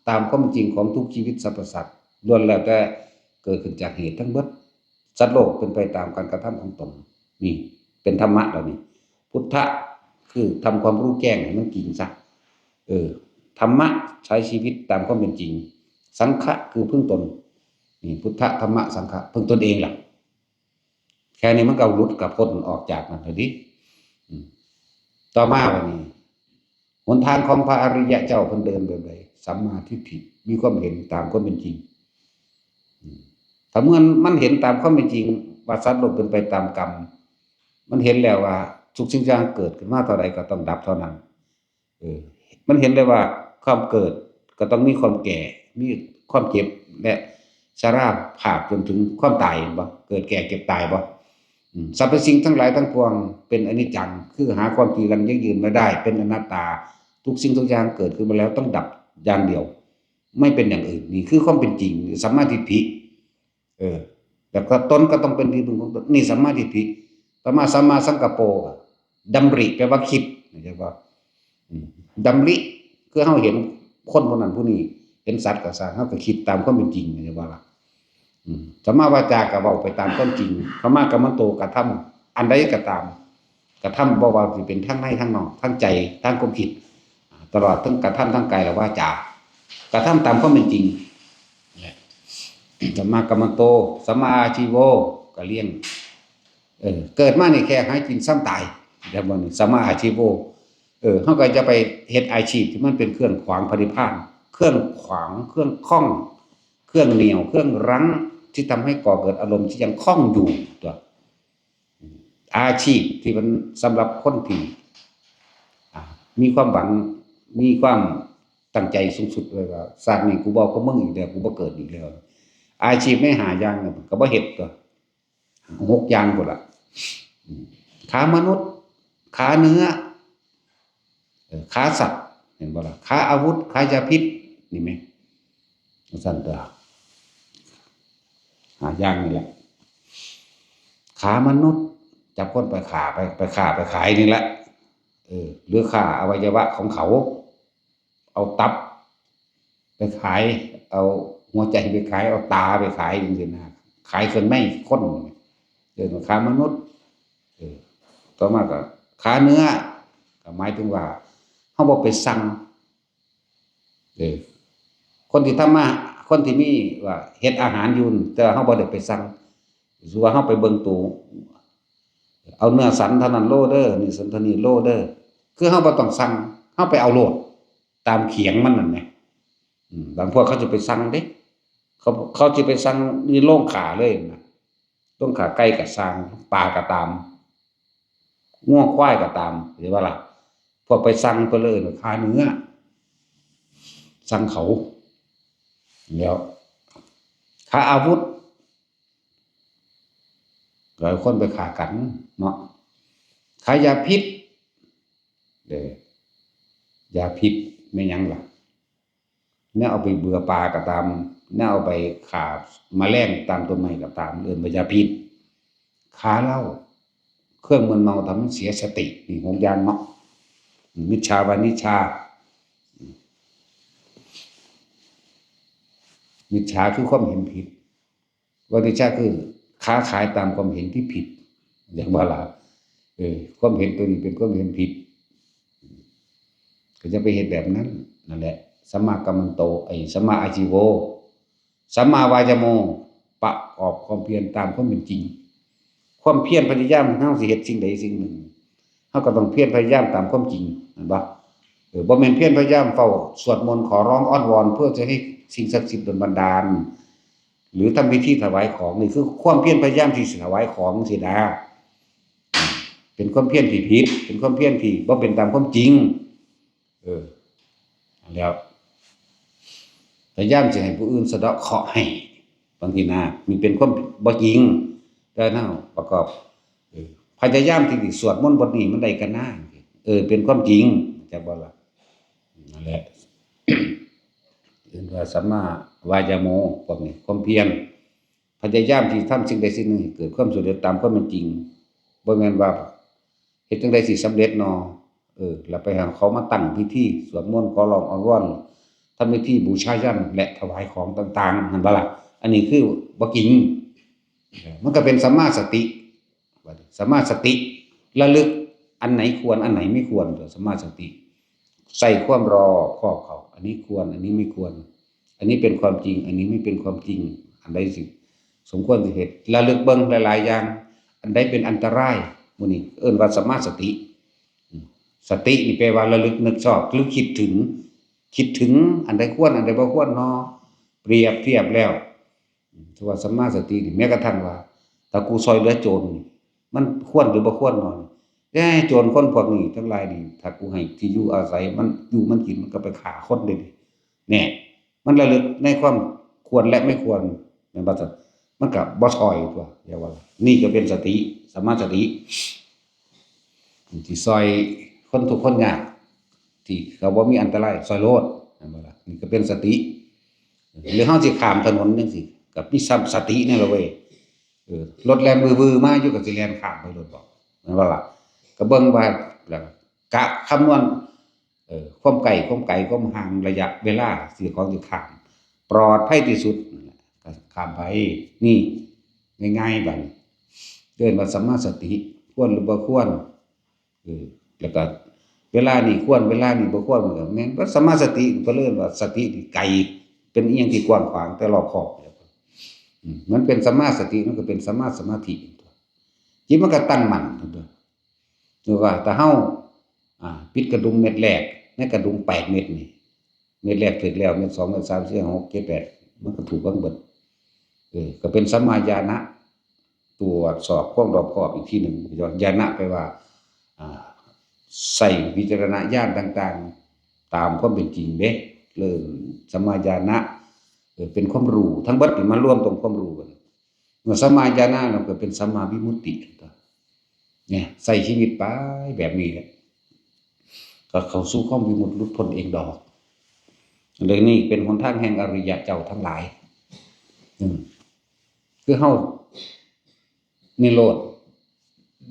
ตามความจริงของทุกชีวิตสรรพสัตว์ ล้วนแล้วแต่เกิดขึ้นจากเหตุทั้งหมด สัตว์โลกเป็นไปตามการกระทำของตน นี่เป็นธรรมะเหล่านี้ พุทธะคือทำความรู้แจ้งให้มันจริงซะ เออ ธรรมะใช้ชีวิตตามความเป็นจริง สังฆะคือพึ่งตน นี่พุทธะ ธรรมะ สังฆะ พึ่งตนเองล่ะ แค่นี้มันก็หลุดกับพ้นออกจากนั่นแล้วดิ อืม ต่อมาวันนี้ หนทางของพระอริยะเจ้าเพิ่นเดินแบบใด สัมมาทิฏฐิ มีความเห็นตามความเป็นจริง อืม ถ้าเมื่อมันเห็นตามความเป็นจริง ว่าสัตว์โลกเป็นไปตามกรรม มันเห็นแล้วว่าทุกสิ่งอย่างเกิดขึ้นมาเท่าใดก็ต้องดับเท่านั้น เออ มันเห็นได้ว่าความเกิดก็ต้องมีความแก่ มีความเจ็บ และชราภาพจนถึงความตาย เห็นบ่ เกิดแก่เจ็บตายบ่ อืม สรรพสิ่งทั้งหลายทั้งปวงเป็นอนิจจัง คือหาความจีรังยั่งยืนไม่ได้ เป็นอนัตตา ทุกสิ่งทุกอย่างเกิดขึ้นมาแล้วต้องดับอย่างเดียว ไม่เป็นอย่างอื่น นี่คือความเป็นจริง สัมมาทิฏฐิ เออ แล้วก็ตนก็ต้องเป็นที่พึ่งของตน นี่สัมมาทิฏฐิ ต่อมาสัมมาสังกัปโป ดำริแปลว่าคิด เข้าใจบ่ อืม ดำริ คือเฮาเห็นคนผู้นั้นผู้นี้ เห็นสัตว์ก็ซ่าง เฮาก็คิดตามความเป็นจริง เข้าใจบ่ล่ะ อืม สัมมาวาจาก็เว้าไปตามความจริง สัมมากัมมันโต กระทำอันใดก็ตาม กระทำบ่ว่าสิเป็นทางในทางนอก ทางใจ ทางความคิด ตลอดทั้งกระทำทางกายและวาจา กระทำตามความเป็นจริง สัมมากัมมันโต สัมมาอาชีโว ก็เลี้ยง เออ เกิดมานี่แค่หากินซ้ำตาย แล้วบ่นี่ สัมมาอาชีโว เออ เฮาก็จะไปเฮ็ดอาชีพที่มันเป็นเครื่องขวางพระนิพพาน เครื่องขวาง เครื่องข้อง เครื่องเหนี่ยว เครื่องรั้ง ที่ทำให้ก่อเกิดอารมณ์ที่ยังข้องอยู่ตัว อาชีพที่มันสำหรับคนที่ อ่า มีความหวัง มีความตั้งใจสูงสุดไว้ว่า "ชาตินี้กูบ่เอากับมึงอีกแล้ว กูบ่เกิดอีกแล้ว" อาชีพในห้าอย่างเนี่ยก็บ่เฮ็ดตัว หกอย่างพุ้นล่ะ อืม ขามนุษย์ ขาเนื้อ เออ ขาสัตว์ เห็นบ่ล่ะ ขาอาวุธ ขายาพิษ นี่แหม จั่งซั้นตัว ห้าอย่างนี่แหละ ขามนุษย์ จับคนไปฆ่า ไป ไปฆ่า ไปขายนี่แหละ เออ หรือฆ่าอวัยวะของเขา เอาตับไปขาย เอาหัวใจไปขาย เอาตาไปขายจั่งซี้นะ ขายเครื่องในคน เออ ขามนุษย์ เออ ต่อมาก็ขาเนื้อ ก็หมายถึงว่า เฮาบ่ไปสั่ง เออ คนที่ทำมา คนที่มีว่าเฮ็ดอาหารอยู่นั่น แต่ว่าเฮาบ่ได้ไปสั่ง สมมุติว่าเฮาไปเบิ่งโต เอาเนื้อสันเท่านั้นโลเด้อ เนื้อสันเท่านี้โลเด้อ คือเฮาบ่ต้องสั่ง เฮาไปเอาโลด ตามเขียงมันนั่นแหม อืม บางพวกเขาจะไปสั่งเด้ เขา เขาจะไปสั่งในโรงฆ่าเลยนะ โรงฆ่าไก่ก็ซ่าง ปลาก็ตาม งัวควายก็ตาม เห็นบ่ล่ะ พวกไปสั่งไปเลย ขาเนื้อ สั่งเขา แล้ว ขาอาวุธ ก็ให้คนไปฆ่ากันเนาะ ขายาพิษ เด้ ยาพิษแม่นหยังล่ะ แนวเอาไปเบื่อปลาก็ตาม แนวเอาไปฆ่าแมลงตามต้นไม้ก็ตาม เอิ้นว่ายาพิษ ขาเหล้า เครื่องมึนเมาทำให้เสียสติ นี่หกอย่างเนาะ มิจฉาวานิชา มิจฉาคือความเห็นผิด วานิชาคือค้าขายตามความเห็นที่ผิด อย่างว่าล่ะ เออ ความเห็นตัวนี้เป็นความเห็นผิด ก็จะไปเฮ็ดแบบนั้น นั่นแหละ สัมมากัมมันโต ไอ้ สัมมาอาชีโว สัมมาวายาโม ประกอบความเพียรตามความเป็นจริง ความเพียรพยายามเฮาสิเฮ็ดสิ่งใดสิ่งหนึ่ง เฮาก็ต้องเพียรพยายามตามความจริง แม่นบ่ ออ บ่แม่นเพียรพยายามเฝ้าสวดมนต์ขอร้องอ้อนวอนเพื่อจะให้สิ่งศักดิ์สิทธิ์ดลบันดาล หรือทำพิธีถวายของ นี่คือความเพียรพยายามที่สิถวายของสินะ เป็นความเพียรที่ผิด เป็นความเพียรที่บ่เป็นตามความจริง เออ แล้ว พยายามสิให้ผู้อื่นสะเดาะเคราะห์ให้ บางทีนะ มันเป็นความบ่จริง แต่เฮาประกอบ เออ พยายามที่สิสวดมนต์บทนี้มันได้กันนะ เออ เป็นความจริง จักบ่ล่ะ นั่นแหละ เอิ้นว่าสัมมาวายาโม พวกนี้ ความเพียร พยายามที่ทำสิ่งใดสิ่งหนึ่งให้เกิดความสำเร็จตามความเป็นจริง บ่แม่นว่าเฮ็ดจั่งใดสิสำเร็จนอ เออ แล้วไปหาเขามาตั้งพิธีสวดมนต์ขอร้องอ้อนวอน ทำพิธีบูชายัญและถวายของต่างๆ หั่นบ่ล่ะ อันนี้คือบ่จริง เออ มันก็เป็นสัมมาสติ สัมมาสติ ระลึกอันไหนควรอันไหนไม่ควร ตัวสัมมาสติ ใส่ความรอบคอบเขา อันนี้ควร อันนี้ไม่ควร อันนี้เป็นความจริง อันนี้ไม่เป็นความจริง อันใดสิสมควรสิเฮ็ด ระลึกเบิ่งหลายๆ อย่าง อันใดเป็นอันตราย หมู่นี้เอิ้นว่าสัมมาสติ อืม สตินี่แปลว่าระลึกนึกชอบ หรือคิดถึง คิดถึงอันใดควร อันใดบ่ควรเนาะ เปรียบเทียบแล้ว อืม ถือว่าสัมมาสตินี่ แม้กระทั่งว่า ถ้ากูซอยเหลือโจรนี่ มันควรหรือบ่ควรเนาะ แต่โจรคนพวกนี้ทั้งหลายนี่ ถ้ากูให้ที่อยู่อาศัย มันอยู่มันกิน มันก็ไปฆ่าคนเด้ เนี่ย มันระลึกในความควรและไม่ควร แม่นบ่ซั่น มันก็บ่ซอยตัว เรียกว่า นี่ก็เป็นสติ สัมมาสติ ที่ซอยคนทุกข์คนยาก ที่เขาบ่มีอันตราย ซอยโลด แม่นบ่ล่ะ นี่ก็เป็นสติ หรือเฮาสิข้ามถนนจั่งซี้ ก็มีสตินี่ล่ะเว้ย เออ รถแล่นวือๆ มาอยู่ก็สิแล่นข้ามไปโลดบ่ แม่นบ่ล่ะ ก็เบิ่งว่า แล้วกะคำนวณ เออ ความใกล้ ความไกล ความห่าง ระยะเวลาที่ของสิข้าม ปลอดภัยที่สุด นั่นแหละ ก็ข้ามไป นี่ ง่ายๆ บัดนี้ เอิ้นว่าสัมมาสติ ควรหรือบ่ควร เออ แล้วก็เวลานี้ควร เวลานี้บ่ควร มันก็แม่น ว่าสัมมาสติ เพิ่นเอิ้นว่าสตินี่ไกล เป็นอิหยังที่กว้างขวาง แต่รอบคอบ อืม มันเป็นสัมมาสติ มันก็เป็นสัมมาสมาธิ จิตมันก็ตั้งมั่น หรือว่าถ้าเฮา อ่า ปิดกระดุมเม็ดแรก ในกระดุมแปดเม็ดนี่ เม็ดแรกถูกแล้ว เม็ดสอง เม็ดสาม สี่ ห้า หก เจ็ด แปด มันก็ถูกกันเบิด เออ ก็เป็นสัมมาญาณะ ตรวจสอบความรอบคอบอีกทีหนึ่ง ญาณะแปลว่า อ่า ใส่วิจารณญาณต่างๆ ตามความเป็นจริงเด้ เริ่มสัมมาญาณะ เออ เป็นความรู้ ทั้งเบิดนี่มารวมตรงความรู้กัน เมื่อสัมมาญาณะแล้วก็เป็นสัมมาวิมุตติ เนี่ย ใส่ชีวิตไปแบบนี้แหละ ก็เข้าสู่ความวิมุตติหลุดพ้นเองดอก เรื่องนี้เป็นหนทางแห่งอริยะเจ้าทั้งหลาย อืม คือเฮานิโรธ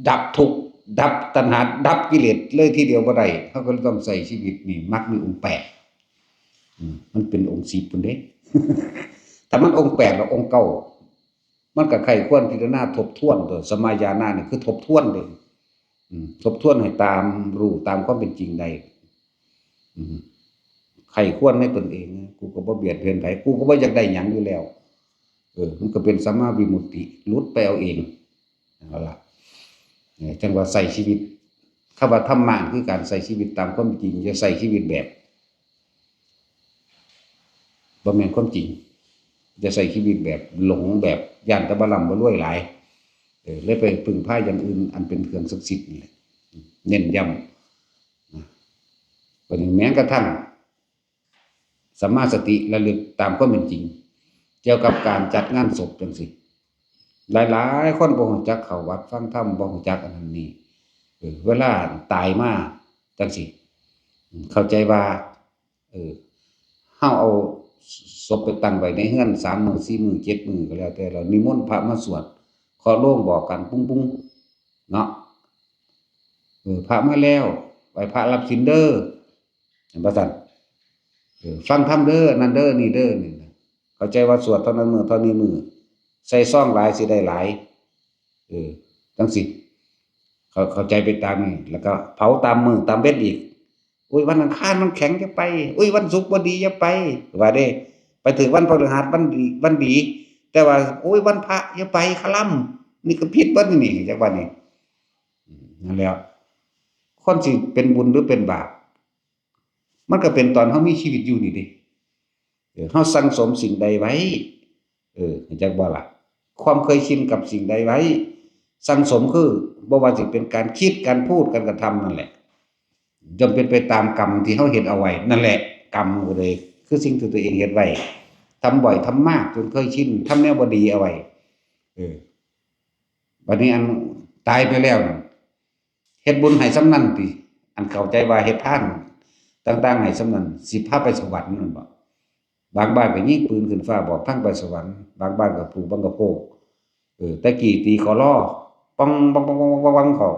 ดับทุกข์ ดับตัณหา ดับกิเลสเลยทีเดียวบ่ได้ เฮาก็เลยต้องใส่ชีวิตนี่ มรรคมีองค์แปด อืม มันเป็นองค์สิบพุ้นเด้ ถ้ามันองค์แปดแล้วองค์เก้า มันก็ใคร่ควรพิจารณาทบทวนตัว สัมมาญาณะนี่คือทบทวนเด้ อืม ทบทวนให้ตามรู้ตามความเป็นจริงได้ อืม ใคร่ควรในตนเอง กูก็บ่เบียดเบียนไผ กูก็บ่อยากได้หยังอยู่แล้ว เออ มันก็เป็นสัมมาวิมุตติ หลุดไปเอาเอง นั่นล่ะ เนี่ย จั่งว่าใส่ชีวิต คำว่าธรรมะคือการใส่ชีวิตตามความจริง อย่าใส่ชีวิตแบบ บ่แม่นความจริง อย่าใส่ชีวิตแบบหลง แบบย้านแต่บ่ร่ำบ่รวยหลาย เออ เลยไปพึ่งพาอย่างอื่นอันเป็นเครื่องศักดิ์สิทธิ์นี่แหละ เน้นย้ำ นะ บัดนี้แม้กระทั่ง สัมมาสติระลึกตามความเป็นจริง เกี่ยวกับการจัดงานศพจั่งซี้ หลายๆ คนบ่รู้จักเข้าวัดฟังธรรม บ่รู้จักอันนั้นนี่ เออ เวลาตายมาจั่งซี้ เข้าใจว่า เออ เฮาเอาศพไปตั้งไว้ในเฮือนสามมื้อ สี่มื้อ เจ็ดมื้อก็แล้วแต่ แล้วนิมนต์พระมาสวด เคาะโลงบอกกัน ปุ้งๆ เนาะ เออ พระมาแล้ว ไหว้พระรับศีลเด้อ เห็นบ่ซั่น เออ ฟังธรรมเด้อ นั่นเด้อ นี่เด้อ นี่นะ เข้าใจว่าสวดเท่านั้นมื้อ เท่านี้มื้อ ใส่ซองหลายสิได้หลาย เออ จั่งซี้ เข้า เข้าใจไปตามนี้ แล้วก็เผาตามมื้อตามเว็นอีก อุ้ย วันอังคารมันแข็งอย่าไป อุ้ย วันศุกร์บ่ดีอย่าไป ว่าเด้ ไปถืกวันพฤหัสวันดี วันดี แต่ว่า โอ้ย วันพระอย่าไปคลำ นี่ก็ผิดเบิดนี่ จักว่านี่ อืม นั่นแหละ คนสิเป็นบุญหรือเป็นบาป มันก็เป็นตอนเฮามีชีวิตอยู่นี่เด้ เออ เฮาสั่งสมสิ่งใดไว้ เออ จักบ่ล่ะ ความเคยชินกับสิ่งใดไว้ สั่งสมคือ บ่ว่าสิเป็นการคิด การพูด การกระทำนั่นแหละ ย่อมเป็นไปตามกรรมที่เฮาเฮ็ดเอาไว้ นั่นแหละ กรรมก็เลย คือสิ่งที่ตัวเองเฮ็ดไว้ ทำบ่อย ทำมาก จนเคยชิน ทำแนวบ่ดีเอาไว้ เออ บัดนี้อันตายไปแล้วนั่น เฮ็ดบุญให้ส่ำนั้นติ อันเข้าใจว่าเฮ็ดทานต่างๆให้ส่ำนั้น สิพาไปสวรรค์นั่นบ่ บางบ้านก็ยิงปืนขึ้นฟ้าบอกทางไปสวรรค์ บางบ้านก็ปลูกบังกะโพก เออ แต่กี้ตีขอลอ ปัง ปัง ปัง ปัง ปัง ปัง เข้า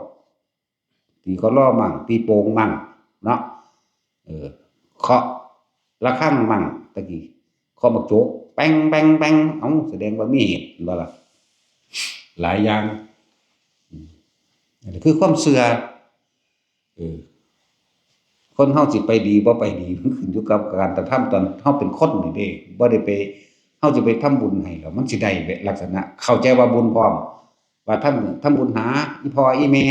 ตีขอลอมั่ง ตีโป่งมั่ง เนาะ เออ เคาะระฆังมั่ง แต่กี้ เคาะหมากโจก แป้ง แป้ง แป้ง เอ้า แสดงว่ามีเหตุ เห็นบ่ล่ะ หลายอย่าง อืม อันนี้คือความเชื่อ เออ คนเฮาสิไปดีบ่ไปดี มันขึ้นอยู่กับการกระทำตอนเฮาเป็นคนนี่เด้ บ่ได้ไป เฮาสิไปทำบุญให้แล้ว มันสิได้แบบลักษณะ เข้าใจว่าบุญพร้อม ว่าทำ ทำบุญหาอีพ่ออีแม่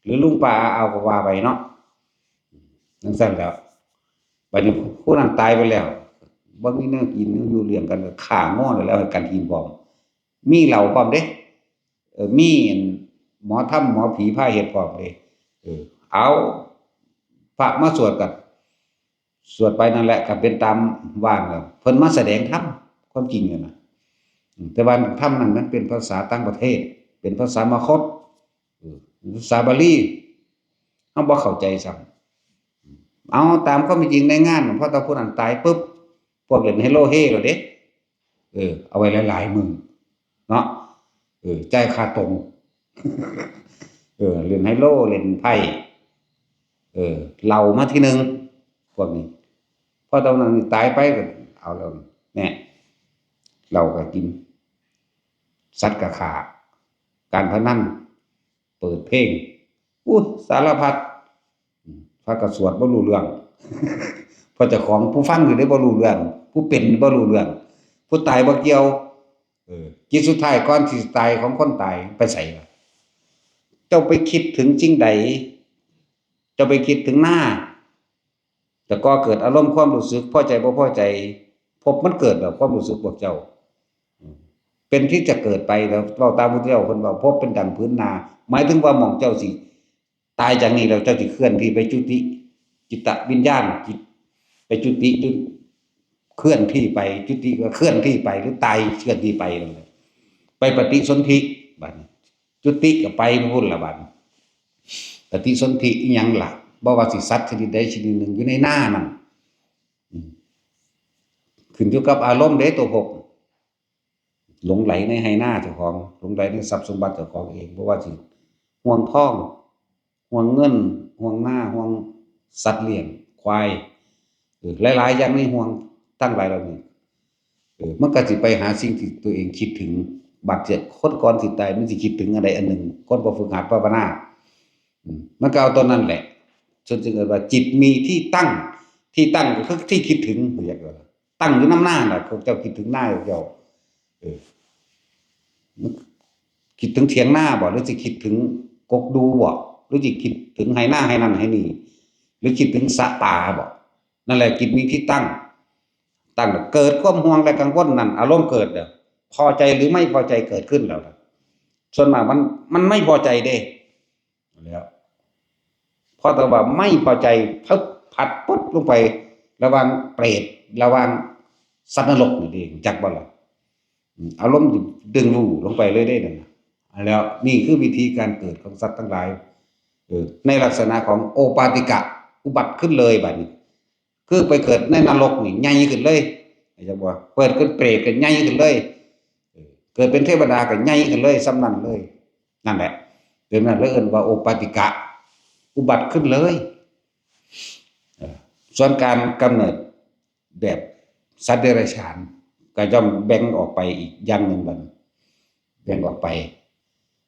หรือลุงป้าอาอาวก็ว่าไปเนาะ จั่งซั้นแหล้ว บัดนี้ผู้นั้นตายไปแล้ว บ่มีแนวกินแนวอยู่เลี้ยงกัน ก็ฆ่างัวแล้วให้กันกินพร้อม มีเหล้าพร้อมเด้ เออ มีหมอธรรมหมอผีพาเฮ็ดพร้อมเด้ เออ เอาพระมาสวดกัน สวดไปนั่นแหละ ก็เป็นตามว่างแล้ว เพิ่นมาแสดงธรรม ความจริงน่ะนะ อืม แต่ว่าธรรมนั้นมันเป็นภาษาต่างประเทศ เป็นภาษามคธ เออ ภาษาบาลี เฮาบ่เข้าใจซ้ำ เอาตามความเป็นจริงในงาน พอตาผู้นั้นตายปุ๊บ พวกเล่นไฮโลเฮแล้วเด้ เออ เอาไว้หลายๆมื้อเนาะ เออ จ่ายค่าตรง เออ เล่นไฮโล เล่นไพ่ เออ เหล้ามาทีหนึ่ง พวกนี้ พอตอนนั้นตายไปก็เอาแล้ว เนี่ย เหล้าก็กิน สัตว์ก็ฆ่า การพนัน เปิดเพลง อู้ สารพัด พระก็สวดบ่รู้เรื่อง เพราะเจ้าของผู้ฟังอยู่ได้บ่รู้เรื่อง ผู้เป็นบ่รู้เรื่อง ผู้ตายบ่เกี่ยว เออ จิตสุดท้ายก่อนสิตายของคนตายไปไสล่ะ เจ้าไปคิดถึงสิ่งใด เจ้าไปคิดถึงหน้า แต่ก็เกิดอารมณ์ความรู้สึกพอใจบ่พอใจ ภพมันเกิดแล้วความรู้สึกพวกเจ้า อืม เป็นที่จะเกิดไปแล้ว เว้าตามพุทธเจ้าเพิ่นว่า ภพเป็นดั่งผืนนา หมายถึงว่าหม่องเจ้าสิตายจากนี้แล้วเจ้าสิเคลื่อนที่ไปจุติ จิตวิญญาณ จิต ไปจุติจุด เคลื่อนที่ไป จุติก็เคลื่อนที่ไป หรือตายเคลื่อนที่ไปนั่นแหละ ไปปฏิสนธิ บัดนี้ จุติก็ไปพุ้นละบัดนี้ ปฏิสนธิอิหยังล่ะ บ่ว่าสิสัตว์ชนิดใดชนิดหนึ่งอยู่ในนานั่น อืม ขึ้นอยู่กับอารมณ์เด้ตัวภพ หลงใหลในไฮ่นาเจ้าของ หลงใหลในทรัพย์สมบัติเจ้าของเอง บ่ว่าสิห่วงทอง ห่วงเงิน ห่วงนา ห่วงสัตว์เลี้ยง ควาย เออ หลายๆอย่างในห่วงทั้งหลายเหล่านี้ เออ มันก็สิไปหาสิ่งที่ตัวเองคิดถึง บาดเจ็บ คนก่อนสิตายมันสิคิดถึงอันใดอันหนึ่ง คนบ่ฝึกหัดภาวนา อืม มันก็เอาตัวนั้นแหละ ส่วนจึงเอิ้นว่าจิตมีที่ตั้ง ที่ตั้งก็คือที่คิดถึง เรียกว่าตั้งอยู่นำนาน่ะ พวกเจ้าคิดถึงนาเจ้า เออ คิดถึงเถียงนาบ่ หรือสิคิดถึงกกดูบ่ หรือสิคิดถึงไฮ่นาไฮ่นั่นไฮ่นี่ หรือคิดถึงสระปลาบ่ นั่นแหละจิตมีที่ตั้ง ตั้งแล้วเกิดความห่วงและกังวลนั่น อารมณ์เกิดเด้อ พอใจหรือไม่พอใจเกิดขึ้นแล้วนะ ส่วนมากมัน มันไม่พอใจเด้ แล้ว พอแต่ว่าไม่พอใจ พึบ พัดปุ๊บลงไป ระหว่างเปรต ระหว่างสัตว์นรกนี่เด้ จักบ่ล่ะ อืม อารมณ์ดึงดูดลงไปเลยเด้นั่นน่ะ แล้วนี่คือวิธีการเกิดของสัตว์ทั้งหลาย เออ ในลักษณะของโอปาติกะ อุบัติขึ้นเลยบัดนี้ คือไปเกิดในนรกนี่ใหญ่ขึ้นเลย จักบ่ เปิดเป็นเปรตก็ใหญ่ขึ้นเลย เออ เกิดเป็นเทวดาก็ใหญ่ขึ้นเลย ส่ำนั้นเลย นั่นแหละ เป็นนั้นเลยเอิ้นว่าโอปาติกะ อุบัติขึ้นเลย เออ ส่วนการกำเนิดแบบสัตว์เดรัจฉาน ก็ย่อมแบ่งออกไปอีกอย่างหนึ่งบัดนี้ แบ่งออกไป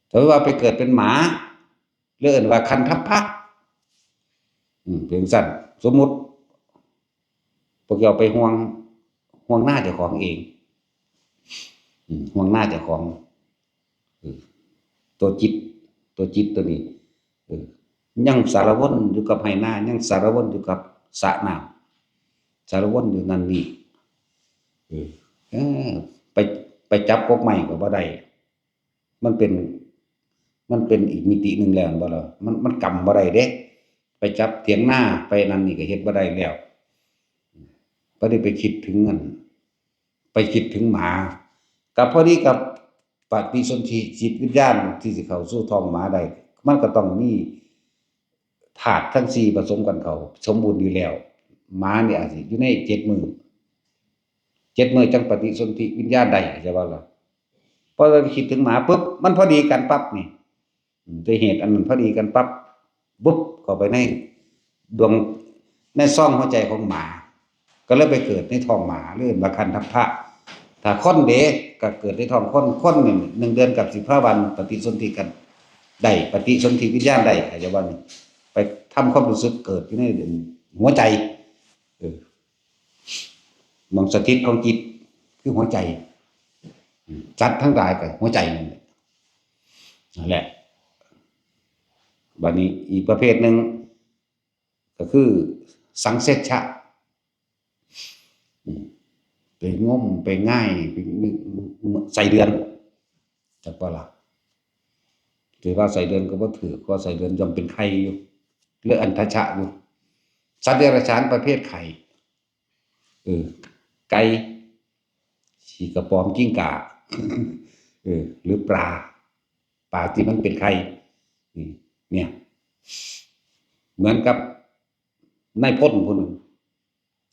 ถ้าว่าไปเกิดเป็นหมา เรียกว่าคันทัพพะ อืม เป็นจั่งซั้น สมมุติ พวกเจ้าไปห่วง ห่วงนาเจ้าของเอง อืม ห่วงนาเจ้าของ เออ ตัวจิต ตัวจิตตัวนี้ เออ ยังสารวนอยู่กับไฮ่นา ยังสารวนอยู่กับสระน้ สารวนอยู่นั่นนี่ เออ เออ ไป ไปจับกกไม้ก็บ่ได้ มันเป็น มันเป็นอีกมิติหนึ่งแล้ว แม่นบ่ล่ะ มัน มันกำบ่ได้เด้ ไปจับเถียงนา ไปนั่นนี่ก็เฮ็ดบ่ได้แล้ว บ่ได้ไปคิดถึงอัน ไปคิดถึงหมา กับพอดีกับปฏิสนธิจิตวิญญาณที่สิเข้าสู่ท้องหมาได้ มันก็ต้องมีธาตุทั้งสี่ผสมกันเข้า สมบูรณ์อยู่แล้ว หมานี่อาจสิอยู่ในเจ็ดมื้อ เจ็ดมื้อจั่งปฏิสนธิวิญญาณได้ เข้าใจบ่ล่ะ พอเราคิดถึงหมาปุ๊บ มันพอดีกันปั๊บนี่ อืม ด้วยเหตุอันนั้นพอดีกันปั๊บ บุบเข้าไปในดวง ในซ่องหัวใจของหมา ก็เลยไปเกิดในท้องหมา เรียกว่าคันทัพพะ ถ้าคนเด้ก็เกิดในท้องคน คนนี่หนึ่งเดือนกับสิบห้าวันปฏิสนธิกันได้ ปฏิสนธิวิญญาณได้ เข้าใจบ่นี่ ไปทำความรู้สึกเกิดอยู่ในหัวใจ เออ หม่องสถิตของจิตคือหัวใจ อืม สัตว์ทั้งหลายก็หัวใจนั่นแหละ นั่นแหละ บัดนี้อีกประเภทหนึ่ง ก็คือสังเสชชะ อืม ไปงม ไปง่าย ไป ไส้เดือน จักบ่ล่ะ แต่ว่าไส้เดือนก็บ่ถืก เพราะไส้เดือนย่อมเป็นไข่อยู่ หรืออัณฑชะอยู่ สัตว์เดรัจฉานประเภทไข่ เออ ไก่ ขี้กระป๋อม กิ้งก่า เออ หรือปลา ปลาที่มันเป็นไข่ นี่ เนี่ย เหมือนกับนายพลผู้หนึ่ง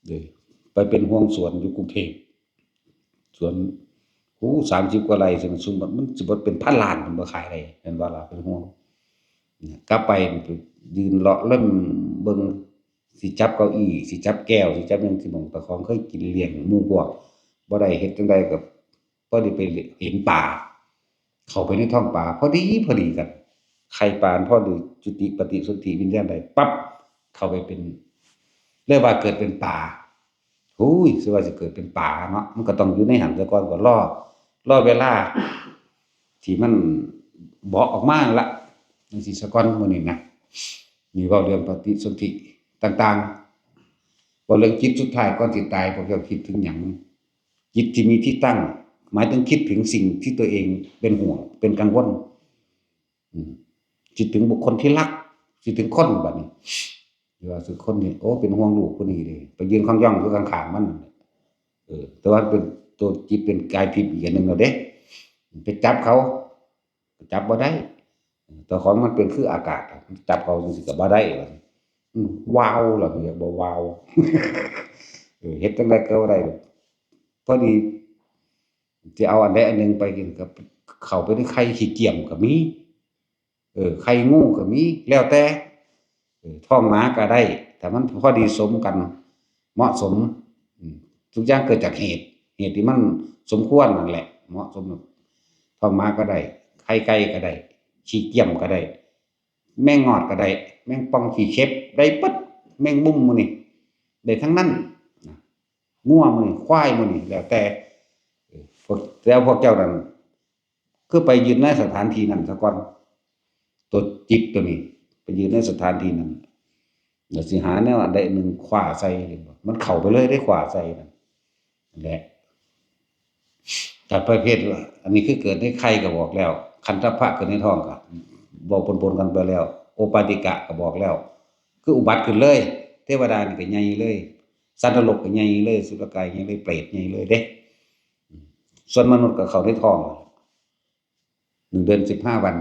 เออ ไปเป็นห่วงสวนอยู่กรุงเทพฯ สวน โอ้ สามสิบกว่าไร่ ซึ่งสมบัติมันสิบ่เป็นพันล้าน มันบ่ขายได้ แม่นบ่ล่ะ เป็นห่วง เนี่ย กลับไป ไปยืนเลาะเล่นเบิ่ง สิจับเก้าอี้ สิจับแก้ว สิจับหยัง ที่หม่องเจ้าของเคยกินเลี้ยงหมู่พวก บ่ได้ เฮ็ดจั่งใดก็พอดีไปเห็นปลา เข้าไปในท้องปลา พอดี พอดีกัน ไข่ปลาพอดีจุติปฏิสนธิวิญญาณได้ปั๊บ เข้าไปเป็น เรียกว่าเกิดเป็นปลา โอ้ย สิว่าสิเกิดเป็นปลาเนาะ มันก็ต้องอยู่ในหั้นซะก่อน ก็รอ รอเวลา ที่มันเบาะออกมาละ จั่งซี้ซะก่อน มื้อนี้นะ นี่เว้าเรื่องปฏิสนธิต่างๆ เว้าเรื่องจิตสุดท้ายก่อนสิตาย พวกเจ้าคิดถึงหยัง จิตที่มีที่ตั้ง หมายถึงคิดถึงสิ่งที่ตัวเองเป็นห่วง เป็นกังวล อืม คิดถึงบุคคลที่รัก คิดถึงคนบัดนี้ หรือว่าคือคนนี่ โอ้ เป็นห่วงลูกผู้นี้เด้ ไปยืนข้างย่องอยู่ข้างๆมันนั่นแหละ เออ แต่ว่าเป็นตัวจิตเป็นกายทิพย์อีกอันหนึ่งแล้วเด้ ไปจับเขา จับบ่ได้ เจ้าของมันเป็นคืออากาศ จับเขาจั่งซี้ก็บ่ได้ อืม วาวล่ะ เรียกว่าวาว เออ เฮ็ดจั่งใดก็บ่ได้ พอดี สิเอาอันใดอันหนึ่งไปกิน ก็เข้าไปในไข่ขี้เกียมก็มี เออ ไข่งูก็มี แล้วแต่ เออ ท้องหมาก็ได้ ถ้ามันพอดีสมกัน เหมาะสม อืม ทุกอย่างเกิดจากเหตุ เหตุที่มันสมควรนั่นแหละ เหมาะสม ท้องหมาก็ได้ ไข่ไก่ก็ได้ ขี้เกียมก็ได้ แมงงอดก็ได้ แมงป่องขี้เข็บ ได้เบิด แมงมุมหมู่นี่ ได้ทั้งนั้นนะ งัวหมู่นี่ ควายหมู่นี่ แล้วแต่ เออ พวก แล้วพวกเจ้านั่น คือไปยืนในสถานที่นั้นซะก่อน ตัวจิตตัวนี้ ไปยืนในสถานที่นั้น แล้วสิหาแนวอันใดอันหนึ่งคว้าใส่ มันเข้าไปเลยได้คว้าใส่นั่นแหละ แต่ประเภทว่า อันนี้คือเกิดในไข่ก็บอกแล้ว คันทัพพะเกิดในท้องก็บอกปนๆกันไปแล้ว โอปาติกะก็บอกแล้ว คืออุบัติขึ้นเลย เทวดานี่ก็ใหญ่เลย สัตว์นรกก็ใหญ่เลย สุรกายใหญ่เลย เปรตใหญ่เลยเด้ ส่วนมนุษย์ก็เข้าในท้อง หนึ่งเดือนสิบห้าวัน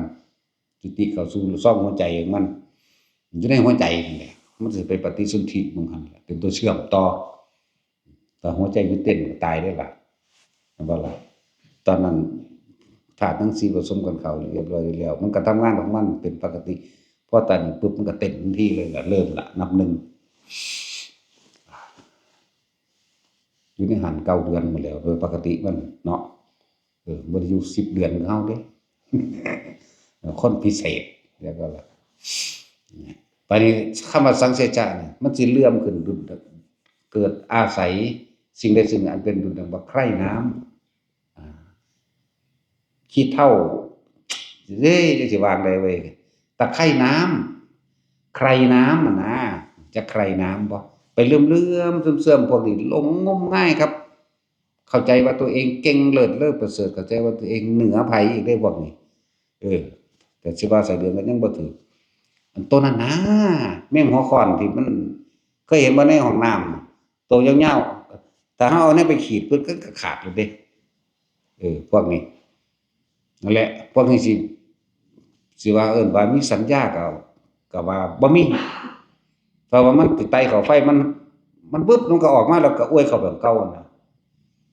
จุติเข้าสู่ซ่องหัวใจของมัน อยู่ในหัวใจนั่นแหละ มันสิไปปฏิสนธิหม่องหั้นแหละ เป็นตัวเชื่อมต่อ ถ้าหัวใจหยุดเต้นก็ตายได้ล่ะ เห็นบ่ล่ะ ตอนนั้นธาตุทั้งสี่ผสมกันเข้าเรียบร้อยแล้ว มันก็ทำงานของมันเป็นปกติ พอตอนนี้ปุ๊บมันก็เต้นทันทีเลยล่ะ เริ่มละ นับหนึ่ง อยู่ในหั้นเก้าเดือนหมดแล้ว โดยปกติมันเนาะ เออ บ่ได้อยู่สิบเดือนคือเฮาเด้ คนพิเศษ แล้วก็ล่ะ บัดนี้คำว่าสังเสชะนี่ มันสิเลื่อมขึ้นดุจ เกิดอาศัยสิ่งใดสิ่งหนึ่งอันเป็นดุจดังว่าใคร่น้ำ อ่า ขี้เถ้า เอ้ย จักสิว่าจั่งใดเว้ย ตะไคร่น้ำ ใคร่น้ำหั่นนะ จักใคร่น้ำบ่ ไปเลื่อมๆเสื่อมๆพวกนี้หลงงมงายครับ เข้าใจว่าตัวเองเก่งเลิศเลอประเสริฐ เข้าใจว่าตัวเองเหนือไผอีกได้พวกนี้ เออ แต่สิว่าไส้เดือนก็ยังบ่ถืก อันโตนั้นนะ แมงหัวข้อนที่มัน เคยเห็นบ่ในห้องน้ำน่ะ โตยาวๆ ถ้าเฮาเอาแนวไปขีดเพิ่นก็ขาดเลยเด้ เออ พวกนี้ นั่นแหละ พวกนี้สิ สิว่าเอิ้นว่ามีสัญญาก็ ก็ว่าบ่มี เพราะว่ามันสิไต่เข้าไฟ มัน มันบึบ มันก็ออกมา แล้วก็อวยเข้าแบบเก่าหั่นนะ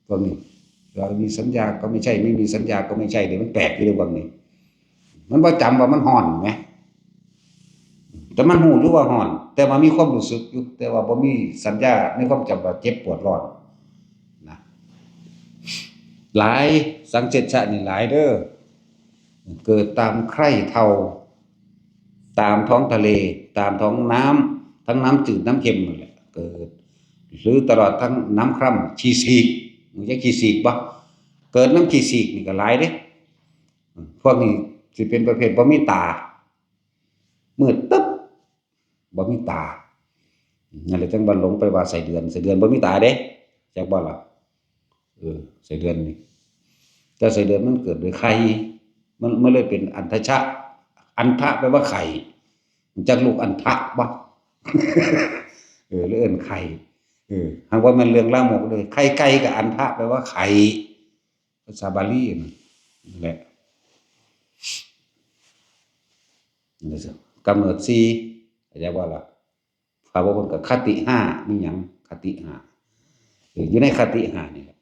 พวกนี้ ว่ามีสัญญาก็ไม่ใช่ ไม่มีสัญญาก็ไม่ใช่ เดี๋ยวมันแปลกอยู่เด้พวกนี้ มันบ่จำว่ามันฮ้อนแหม แต่มันรู้อยู่ว่าฮ้อน แต่ว่ามีความรู้สึกอยู่ แต่ว่าบ่มีสัญญาในความจำว่าเจ็บปวดร้อนนะ หลาย สังเสชะนี่หลายเด้อ เกิดตามไคร่เทา ตามท้องทะเล ตามท้องน้ำ ทั้งน้ำจืดน้ำเค็มนั่นแหละ เกิด หรือตลอดทั้งน้ำคร่ำ ขี้สีก มึงจะขี้สีกบ่ เกิดน้ำขี้สีกนี่ก็หลายเด้ พวกนี้สิเป็นประเภทบ่มีตา มืดตึ๊บ บ่มีตา นั่นแหละจังว่าหลงไปว่าไส้เดือน ไส้เดือนบ่มีตาเด้ จักบ่ล่ะ เออ ไส้เดือนนี่ แต่ไส้เดือนมันเกิดโดยไข่ มัน มันเลยเป็นอันทะชะ อันทะแปลว่าไข่ จักลูกอันทะบ่ เออ หรือเอิ้นไข่ เออ หากว่ามันเรื่องลามกเลย ไข่ไก่กับอันทะแปลว่าไข่ ภาษาบาลีนั่นแหละ นั่นสิ กำเนิดสี่ เข้าใจบ่ล่ะ พระพุทธกับคติห้า มีหยัง คติห้า เออ อยู่ในคติห้านี่แหละ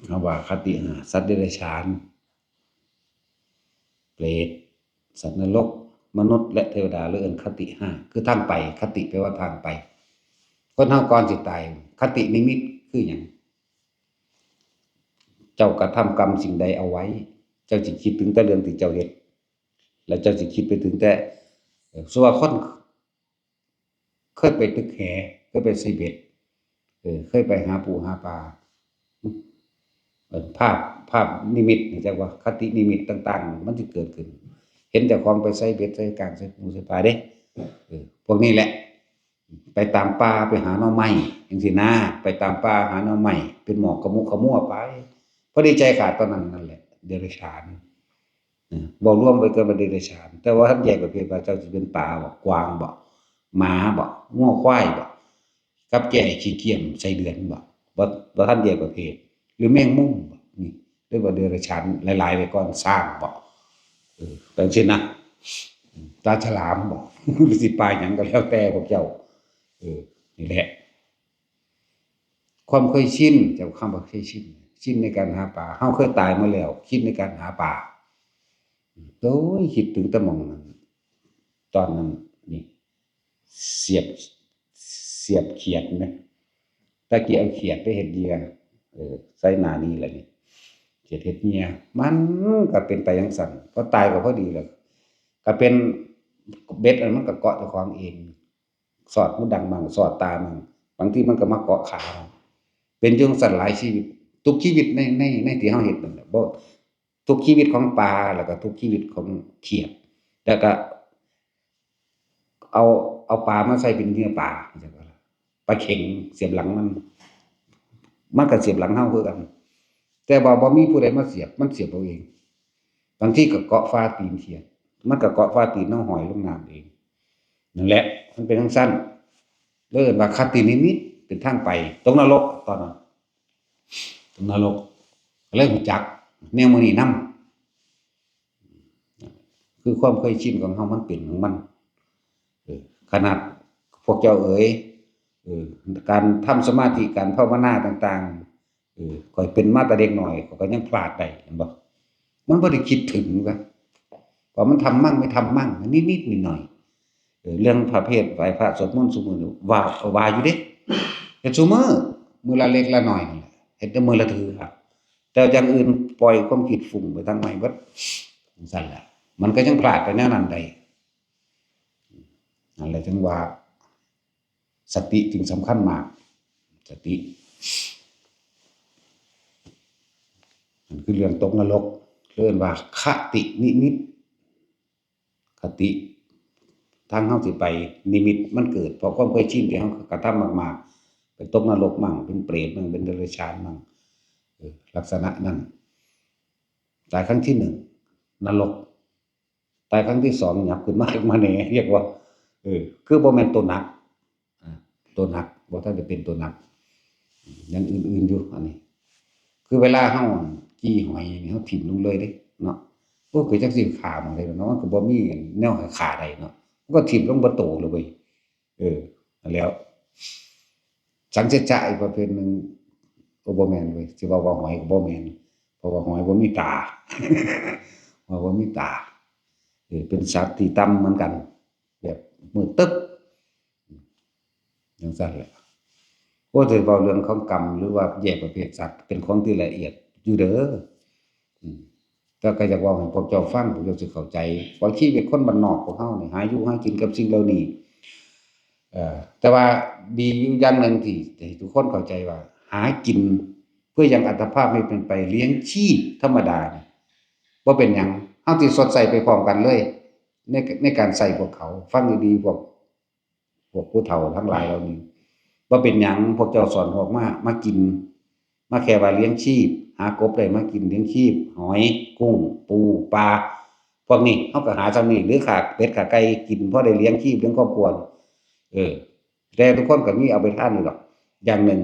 คำว่าคติห้า สัตว์เดรัจฉาน เปรต สัตว์นรก มนุษย์ และเทวดา หรือเอิ้นคติห้า คือทางไป คติแปลว่าทางไป คนเฮาก่อนสิตาย คตินิมิตคือหยัง เจ้ากระทำกรรมสิ่งใดเอาไว้ เจ้าสิคิดถึงแต่เรื่องที่เจ้าเฮ็ด แล้วเจ้าสิคิดไปถึงแต่ เอ่อ สมมุติว่าคน เคยไปตึกแห เคยไปใส่เบ็ด เออ เคยไปหาปูหาปลา เอ่อ ภาพ ภาพนิมิตนี่จักว่า คตินิมิตต่างๆ มันสิเกิดขึ้น เห็นเจ้าของไปใส่เบ็ด ใส่ก้าง ใส่ปู ใส่ปลาเด้ เออ พวกนี้แหละ ไปตามป่าไปหาหน่อไม้จังซี้นะ ไปตามป่าหาหน่อไม้ เป็นหมอกขมุขมัวไป พอดีใจขาดตอนนั้นนั่นแหละ เดรัจฉาน นะ เว้ารวมไปก็เป็นเดรัจฉาน แต่ว่าท่านแยกประเภทว่าเจ้าสิเป็นปลาบ่ กวางบ่ หมาบ่ งัวควายบ่ กับแก่ขี้เกียจไส้เดือนบ่ บ่ บ่ทันแยกประเภท หรือแมงมุมบ่ นี่ เรียกว่าเดรัจฉานหลายๆ ไปก่อน ช้างบ่ เออ เป็นเช่นนะ ปลาฉลามบ่ หรือสิปลาหยังก็แล้วแต่พวกเจ้า เออ นี่แหละ ความเคยชิน เจ้าคำว่าเคยชิน ชินในการหาปลา เฮาเคยตายมาแล้ว ชินในการหาปลา โอ้ย คิดถึงแต่หม่องนั้น ตอนนั้น นี่ เสียบ เสียบเขียดไหม ตะกี้เอาเขียดไปเฮ็ดเหยื่อ เออ ใส่หน้านี่แหละนี่ เขียดเฮ็ดเหยื่อ มันก็เป็นไปจั่งซั้น พอตายก็พอดีแหละ ก็เป็นเบ็ดอันมันก็เกาะเจ้าของเอง สอดหูดังมั่ง สอดตามั่ง บางทีมันก็มาเกาะขาเรา เป็นจั่งซั้นหลายชีวิต ทุกชีวิตใน ใน ในที่เฮาเฮ็ดนั่นแหละ บ่ ทุกชีวิตของปลา แล้วก็ทุกชีวิตของเขียด แล้วก็ เอา เอาปลามาใส่เป็นเหยื่อปลา ปลาเข็งเสียบหลังมัน มันก็เสียบหลังเฮาคือกัน แต่ว่าบ่มีผู้ใดมาเสียบ มันเสียบเอาเอง บางทีก็เกาะฝ่าตีนเขียด มันก็เกาะฝ่าตีนเฮาห้อยลงน้ำเอง นั่นแหละ มันเป็นจั่งซั้น เลยเอิ้นว่าคตินิมิตเป็นทางไป ตกนรกตอนนั้น ตกนรก ก็เลยรู้จักแนวมื้อนี้นำ คือความเคยชินของเฮามันเป็นของมัน เออ ขนาดพวกเจ้าเอ๋ย เออ การทำสมาธิ การภาวนาต่างๆ เออ ข้อยเป็นมาแต่เด็กน้อย ข้อยก็ยังพลาดได้ เห็นบ่ มันบ่ได้คิดถึงนะ ว่ามันทำมั่งไม่ทำมั่ง นิดๆหน่อยๆ เออ เรื่องพระเทศน์ ไหว้พระสวดมนต์ซุมื้อนี่ ว่า ว่าอยู่เด้ เฮ็ดซุมื้อ มื้อละเล็กละน้อยนั่นแหละ เฮ็ดแต่มื้อละเทื่อ แต่อย่างอื่นปล่อยความคิดฟุ้งไปทางใหม่เบิด จั่งซั้นแหละ มันก็ยังพลาดไปแนวนั้นได้ นั่นแหละจึงว่า สติจึงสำคัญมาก สติ มันคือเรื่องตกนรก เอิ้นว่าคตินิมิต คติ ทางเฮาสิไป นิมิตมันเกิด เพราะความเคยชินที่เฮากระทำมากๆ ไปตกนรกมั่ง เป็นเปรตมั่ง เป็นเดรัจฉานมั่ง เออ ลักษณะนั้น ตายครั้งที่หนึ่ง นรก ตายครั้งที่สอง หยับขึ้นมา มาแหน่ เรียกว่า เออ คือบ่แม่นตัวหนัก อ่า ตัวหนัก บ่ทันได้เป็นตัวหนัก อย่างอื่นๆอยู่ อันนี้ คือเวลาเฮาจี้หอยนี่ เฮาถิ่มลงเลยเด้เนาะ โอ้ ก็จักสิฆ่าหม่องใดเนาะ มันก็บ่มีแนวให้ฆ่าได้เนาะ มันก็ถิ่มลงเบิดโตเลยเว้ย เออ นั่นแหล้ว สังเสจจะอีกประเภทหนึ่ง โอ้ บ่แม่นเว้ย สิว่าว่าหอยก็บ่แม่น เพราะว่าหอยบ่มีตา หอยบ่มีตา เออ เป็นสัตว์ที่ต่ำเหมือนกัน แบบมืดตึ๊บ จั่งซั้นแหละ โอ้ แต่เว้าเรื่องของกรรม หรือว่าแยกประเภทสัตว์ เป็นของที่ละเอียดอยู่เด้อ อืม แต่ก็อยากเว้าให้พวกเจ้าฟัง พวกเจ้าสิเข้าใจ ว่าชีวิตคนบ้านนอกพวกเฮานี่ หาอยู่หากินกับสิ่งเหล่านี้ เอ่อ แต่ว่าดีอยู่อย่างหนึ่งที่ ที่ทุกคนเข้าใจว่า หากินเพื่อยังอัตภาพให้เป็นไป เลี้ยงชีพธรรมดานี่ บ่เป็นหยัง เฮาสิชดใช้ไปพร้อมกันเลย ใน ในการใช้พวกเขา ฟังดีๆ พวก พวกผู้เฒ่าทั้งหลายเหล่านี้ บ่เป็นหยัง พวกเจ้าสอนพวกมา มากิน มาแค่ว่าเลี้ยงชีพ หากบได้มากินเลี้ยงชีพ หอย กุ้ง ปู ปลา พวกนี้เฮาก็หาส่ำนี้ หรือฆ่าเป็ดฆ่าไก่กิน พอได้เลี้ยงชีพเลี้ยงครอบครัว เออ แต่ทุกคนก็มีเอาไปทานอยู่ดอก อย่างหนึ่ง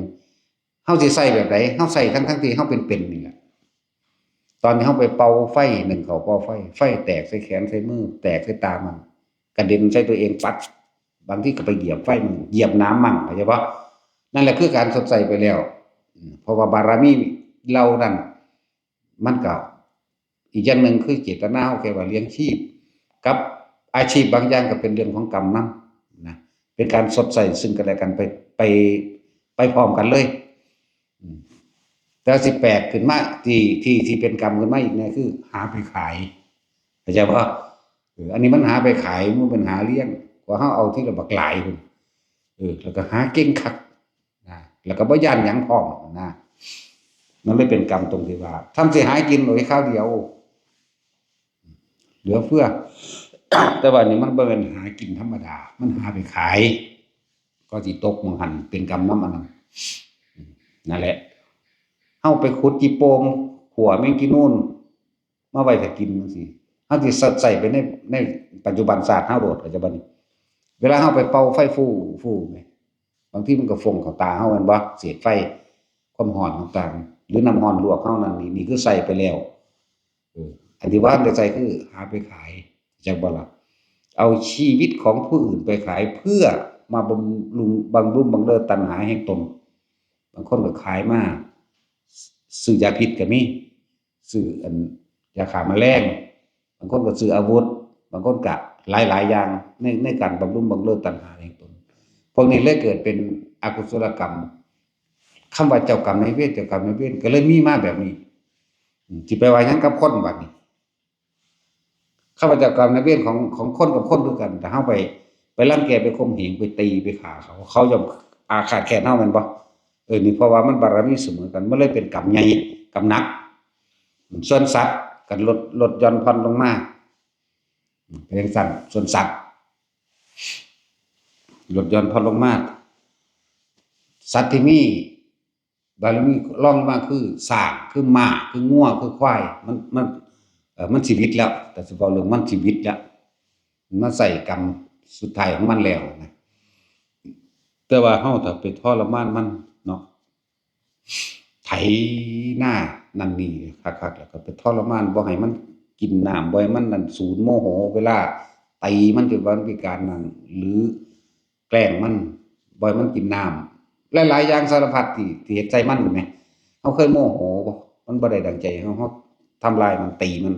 เฮาสิใช้แบบใด เฮาใช้ทั้งๆที่เฮาเป็นๆนี่แหละ ตอนที่เฮาไปเป่าไฟ นึ่งข้าวเป่าไฟ ไฟแตกใส่แขนใส่มือ แตกใส่ตามั่ง กระเด็นใส่ตัวเอง ปัด บางทีก็ไปเหยียบไฟมั่ง เหยียบน้ำมั่ง เข้าใจบ่ นั่นแหละคือการชดใช้ไปแล้ว อืม เพราะว่าบารมีเหล่านั้น มันก็ อีกอย่างหนึ่งคือเจตนาเฮาแค่ว่าเลี้ยงชีพ กับอาชีพบางอย่างก็เป็นเรื่องของกรรมนำนะ เป็นการชดใช้ซึ่งกันและกันไป ไป ไปพร้อมกันเลย อืม แต่สิแปลกขึ้นมา ที่ ที่ ที่เป็นกรรมขึ้นมาอีกเนี่ยคือหาไปขาย เข้าใจบ่ เออ อันนี้มันหาไปขาย มันเป็นหาเลี้ยง กว่าเฮาเอาทีละบักหลายพุ้น เออ แล้วก็หาเก่งคัก นะ แล้วก็บ่ย้านหยังพร้อมนะ มันเลยเป็นกรรมตรงที่ว่า ทำสิหากินโดยคราวเดียว เหลือเฟือ แต่ว่านี่มันบ่แม่นหากินธรรมดา มันหาไปขาย ก็สิตกหม่องหั่น เป็นกรรมนำอันนั้น นั่นแหละ เฮาไปขุดจิโปม ขั่วแมงจีนูน มาไว้ถ้ากินจั่งซี้ เฮาสิใส่ไปใน ในปัจจุบันชาติเฮาโลด เข้าใจบ่นี่ เวลาเฮาไปเป่าไฟฟู่ ฟู่แหม บางทีมันก็ฟงเข้าตาเฮาแม่นบ่ เศษไฟ ความร้อนต่างๆ หรือน้ำร้อนลวกเฮานั่นนี่ นี่คือใส่ไปแล้ว เออ อันที่ว่าได้ใส่คือหาไปขาย จักบ่ล่ะ เอาชีวิตของผู้อื่นไปขายเพื่อมาบำรุง บำรุงบังเลิศตัณหาแห่งตน บางคนก็ขายมา ซื้อยาพิษก็มี ซื้ออันยาฆ่าแมลง บางคนก็ซื้ออาวุธ บางคนก็หลายๆ อย่างใน ในการบำรุงบังเลิศตัณหาแห่งตน พวกนี้เลยเกิดเป็นอกุศลกรรม คำว่าเจ้ากรรมนายเวร เจ้ากรรมนายเวร ก็เลยมีมาแบบนี้ อืม สิไปว่าหยังกับคนบัดนี้ คำว่าเจ้ากรรมนายเวรของ ของคนกับคนคือกัน แต่เฮาไป ไปรังแก ไปข่มเหง ไปตี ไปฆ่าเขา เขาย่อมอาฆาตแค้นเฮาแม่นบ่ เออ นี่เพราะว่ามันบารมีเสมอกัน มันเลยเป็นกรรมใหญ่ กรรมหนัก ส่วนสัตว์ก็ลด ลดหย่อนผ่อนลงมา เป็นจั่งซั้น ส่วนสัตว์ ลดหย่อนผ่อนลงมา สัตว์ที่มีบารมีรองลงมาคือช้าง คือม้า คืองัว คือควาย มัน มัน เอ่อ มันชีวิตแล้ว แต่สิเว้าเรื่องมันชีวิตแล้ว มันใช้กรรมสุดท้ายของมันแล้วนะ แต่ว่าเฮาถ้าไปทรมานมันเนาะ ไถนานั่นนี่คักๆ แล้วก็ไปทรมาน บ่ให้มันกินน้ำ บ่ให้มันนั่น สูนโมโห เวลาตีมันจนว่ามันพิการนั่น หรือแกล้งมัน บ่ให้มันกินน้ำ หลายๆ อย่างสารพัดที่ ที่เฮ็ดใส่มัน เห็นไหม เฮาเคยโมโหบ่ มันบ่ได้ดังใจเฮา เฮาทำลายมัน ตีมัน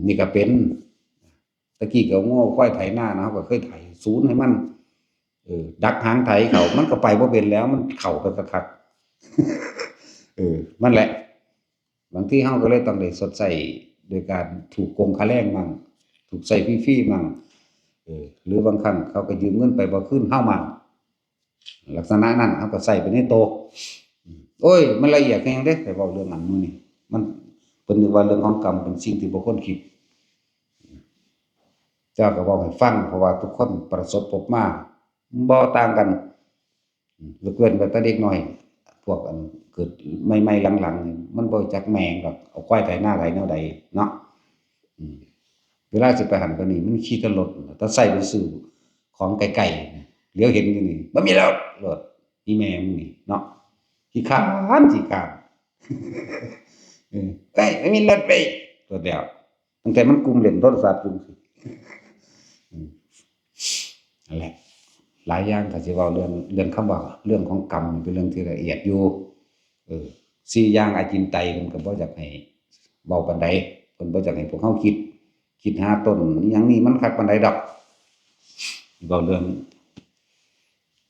นี่ก็เป็น ตะกี้ก็เอางัวควายไถนานะ เฮาก็เคยไถ สูนให้มัน เออ ดักหางไถเข้า มันก็ไปบ่เป็นแล้ว มันเข้าไปคักๆ เออ นั่นแหละ บางทีเฮาก็เลยต้องได้ชดใช้โดยการถูกโกงค่าแรงมั่ง ถูกใช้ฟรีๆ มั่ง เออ หรือบางครั้งเขาก็ยืมเงินไปบ่คืนเฮามั่ง ลักษณะนั้นเฮาก็ใช้ไปในโต โอ้ย มันละเอียดแฮงเด้ แต่เว้าเรื่องอันมื้อนี้ มัน เพิ่นนึกว่าเรื่องของกรรมเป็นสิ่งที่บ่ควรคิด เจ้าก็บอกให้ฟัง เพราะว่าทุกคนประสบพบมาบ่ต่างกัน อืม ยกเว้นว่าแต่เด็กน้อย พวกอันเกิดใหม่ๆหลังๆนี่มันบ่จักแม่งดอก เอาควายไถนาไถแนวใดเนาะ อืม เวลาสิไปหั้นไปนี่ มันขี่แต่รถ แต่ใช้ไปซื้อของไกลๆ เหลียวเห็นอยู่นี่ บ่มีรถ รถ อีแม่มึงนี่เนาะ ขี้คร้าน ขี้คร้าน เออ เอ้ย บ่มีรถเว้ย รถแล้ว ตั้งแต่มันกุมเล่นโทรศัพท์อยู่ อืม นั่นแหละ หลายอย่างถ้าสิเว้าเรื่อง เรื่องคำว่าเรื่องของกรรมนี่เป็นเรื่องที่ละเอียดอยู่ เออ สี่อย่างอาจินไตยเพิ่นก็บ่อยากให้เว้าปานใด เพิ่นบ่อยากให้พวกเฮาคิด คิดหาต้นอิหยังนี่มันคักปานใดดอก เว้าเรื่อง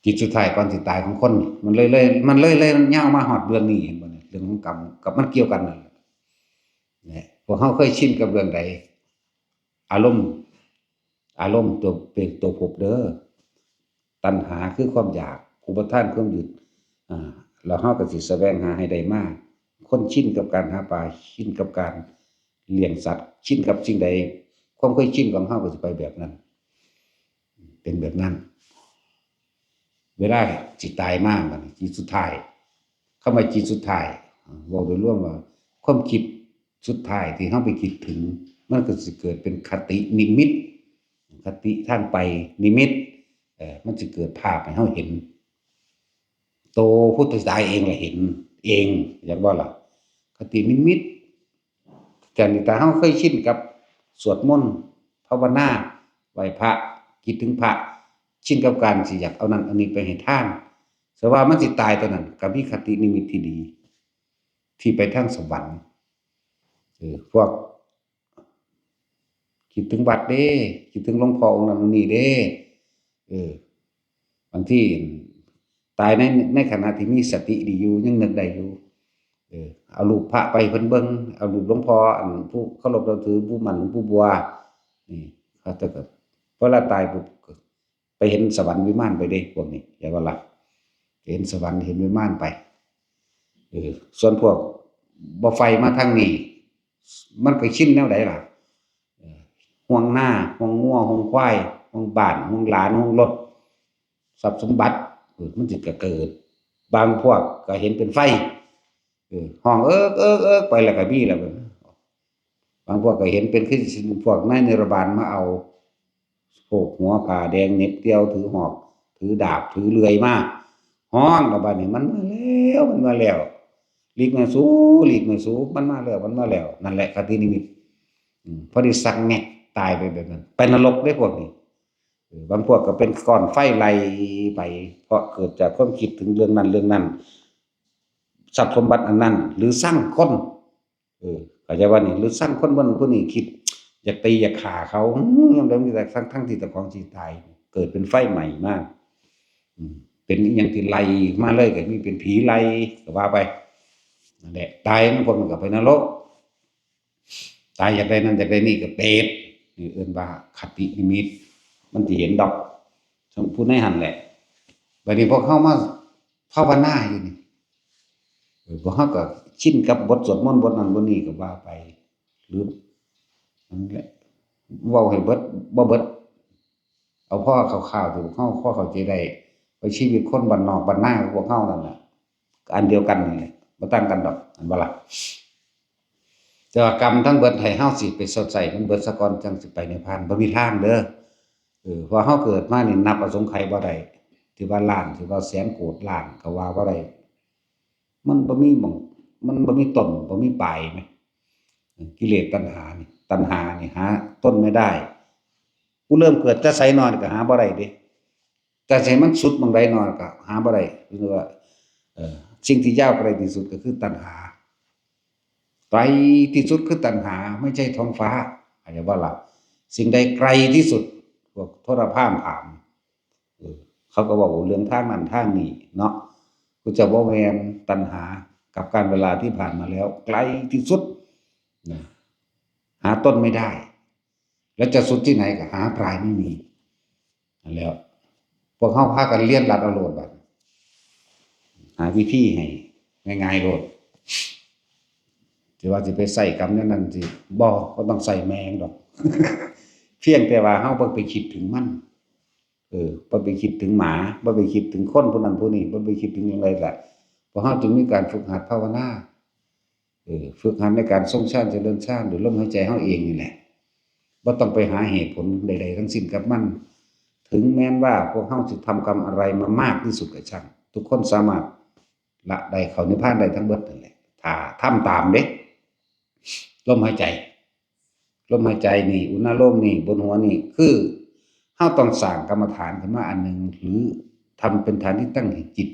จิตสุดท้ายก่อนสิตายของคน มันเลย เลย มันเลย เลยยาวมาฮอดเรื่องนี้ เห็นบ่เนี่ย เรื่องของกรรม กับมันเกี่ยวกันนั่นแหละ เนี่ย พวกเฮาเคยชินกับเรื่องใด อารมณ์ อารมณ์ตัวเป็นตัวภพเด้อ ตัณหาคือความอยาก อุปาทานความยึด อ่า แล้วเฮาก็สิแสวงหาให้ได้มา คนชินกับการหาปลา ชินกับการเลี้ยงสัตว์ ชินกับสิ่งใด ความเคยชินของเฮาก็สิไปแบบนั้น เป็นแบบนั้น เวลาสิตายมาบัดนี้ จิตสุดท้าย คำว่าจิตสุดท้าย เว้าโดยรวมว่า ความคิดสุดท้ายที่เฮาไปคิดถึง มันก็สิเกิดเป็นคตินิมิต คติทางไปนิมิต เอ่อ มันสิเกิดภาพให้เฮาเห็น โตผู้ตายเองละเห็นเอง อยากบ่ล่ะ คตินิมิต แต่นี่ถ้าเฮาเคยชินกับสวดมนต์ ภาวนา ไหว้พระ คิดถึงพระ ชินกับการสิอยากเอานั่นเอานี่ไปให้ทาน แต่ว่ามันสิตายตอนนั้น ก็มีคตินิมิตที่ดี ที่ไปทางสวรรค์ เออ พวก คิดถึงวัดเด้ คิดถึงหลวงพ่อองค์นั้นองค์นี้เด้ เออ บางทีตายใน ในขณะที่มีสติดีอยู่ ยังนึกได้อยู่ เออ เอารูปพระไปให้เพิ่นเบิ่ง เอารูปหลวงพ่อ อันผู้เคารพนับถือ ผู้หมั้นหลวงปู่บัว นี่ เขาเจ้าก็ เวลาตายปุ๊บก็ไปเห็นสวรรค์วิมานไปเด้ พวกนี้ อย่าว่าล่ะ เห็นสวรรค์ เห็นวิมานไป เออ ส่วนพวกบ่ใฝ่มาทางนี้ มันก็ชินแนวใดล่ะ เออ ห่วงนา ห่วงงัว ห่วงควาย ห่วงบ้าน ห่วงหลาน ห่วงรถ ทรัพย์สมบัติ เออ มันสิก็เกิด บางพวกก็เห็นเป็นไฟ เออ ฮ้องเอิกเอิกเอิกไปแล้วก็มีแล้ว บางพวกก็เห็นเป็นคือพวกนายนิรบาลมาเอา โพกหัวผ้าแดงเหน็บเตียว ถือหอก ถือดาบ ถือเลื่อยมา ฮ้องแล้วบัดนี้ มันมาแล้ว มันมาแล้ว หลีกแม่สู หลีกแม่สู มันมาแล้ว มันมาแล้ว นั่นแหละคตินิมิต อืม พอดีสักแงกตายไปแบบนั้น ไปนรกเด้พวกนี้ เออ บางพวกก็เป็นก้อนไฟไหลไป เพราะเกิดจากความคิดถึงเรื่องนั้นเรื่องนั้น ทรัพย์สมบัติอันนั้น หรือซังคน เออ เข้าใจว่านี่ หรือซังคนบนผู้นี้คิด อยากตีอยากฆ่าเขา อืม ยามใดมีแต่ทั้ง ทั้งที่เจ้าของสิตาย เกิดเป็นไฟใหม่มา อืม เป็นอหยังที่ไล่มาเลย ก็มีเป็นผีไล่ก็ว่าไป นั่นแหละ ตายมันพวกมันก็ไปนรก ตายอยากได้นั่นอยากได้นี่ก็เปรต นี่เอิ้นว่าคตินิมิต มันสิเห็นดอก ผู้ในหั่นแหละ บัดนี้พวกเฮามาภาวนาอยู่นี่ เออ พวกเฮาก็ชินกับบทสวดมนต์บทนั้นบทนี้ก็ว่าไป หรือ นั่นแหละ เว้าให้เบิด บ่เบิด เอาพอคร่าวๆ ที่พวกเฮาพอเข้าใจได้ ว่าชีวิตคนบ้านนอกบ้านนาของพวกเฮานั่นน่ะ ก็อันเดียวกันนี่แหละ บ่ต่างกันดอก แม่นบ่ล่ะ แต่ว่ากรรมทั้งเบิดให้เฮาสิไปชดใช้มันเบิดซะก่อน จั่งสิไปนิพพาน บ่มีทางเด้อ เออ เพราะเฮาเกิดมานี่นับอสงไขยบ่ได้ ที่ว่าล้าน ที่ว่าแสนโกดล้านก็ว่าบ่ได้ มันบ่มีหม่อง มันบ่มีต้น บ่มีปลายแหม กิเลสตัณหานี่ ตัณหานี่หาต้นไม่ได้ กูเริ่มเกิดแต่ไสน้อ ก็หาบ่ได้เด้ แต่สิให้มันสุดหม่องใดน้อ ก็หาบ่ได้ คือว่า เอ่อ สิ่งที่ยาวไกลที่สุดก็คือตัณหา ไกลที่สุดคือตัณหา ไม่ใช่ท้องฟ้า เข้าใจบ่ล่ะ สิ่งใดไกลที่สุด พวกทรพราหมณ์ถาม เออ เขาก็บอกว่าเรื่องทางนั้นทางนี้เนาะ ก็จะบ่แม่น ตัณหากับกาลเวลาที่ผ่านมาแล้ว ไกลที่สุดนะ หาต้นไม่ได้ แล้วจะสุดที่ไหนก็หาปลายไม่มี นั่นแหล้ว พวกเฮาพากันเรียนรัดเอาโลดบัด หาวิธีให้ง่ายๆโลด สิว่าสิไปใช้กรรมแนวนั้นสิ บ่ บ่ต้องใช้แม่งดอก เพียงแต่ว่าเฮาบ่ไปคิดถึงมัน เออ บ่ไปคิดถึงหมา บ่ไปคิดถึงคนผู้นั้นผู้นี้ บ่ไปคิดถึงหยังใดล่ะ พวกเฮาจึงมีการฝึกหัดภาวนา เออ ฝึกหัดในการทรงฌานเจริญฌานด้วยลมหายใจเฮาเองนี่แหละ บ่ต้องไปหาเหตุผลใดๆทั้งสิ้นกับมัน ถึงแม้นว่าพวกเฮาสิทำกรรมอะไรมามากที่สุดก็ช่าง ทุกคนสามารถละได้เข้านิพพานได้ทั้งเบิดนั่นแหละ ถ้าทำตามเด้ ลมหายใจ ลมหายใจนี่ อุณาโลมนี่ บนหัวนี่ คือเฮาต้องสร้างกรรมฐานขึ้นมาอันหนึ่ง หรือทำเป็นฐานที่ตั้งแห่งจิต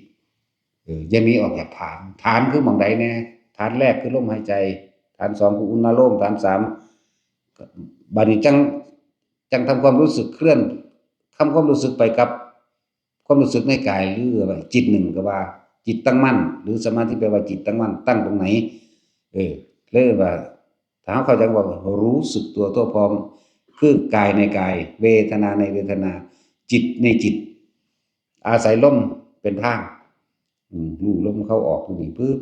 เออ อย่าหนีออกจากฐาน ฐานคือหม่องใดแน่ ฐานแรกคือลมหายใจ ฐานสองคืออุณาโลม ฐานสาม บัดนี้จั่ง จั่งทำความรู้สึกเคลื่อน ทำความรู้สึกไปกับความรู้สึกในกาย หรือว่าจิตหนึ่งก็ว่า จิตตั้งมั่น หรือสมาธิแปลว่าจิตตั้งมั่น ตั้งตรงไหน เออ เรียกว่า ถ้าเฮาเข้าใจว่ารู้สึกตัวทั่วพร้อม คือกายในกาย เวทนาในเวทนา จิตในจิต อาศัยลมเป็นทาง อืม รู้ลมเข้าออกอยู่นี่ปึ๊บ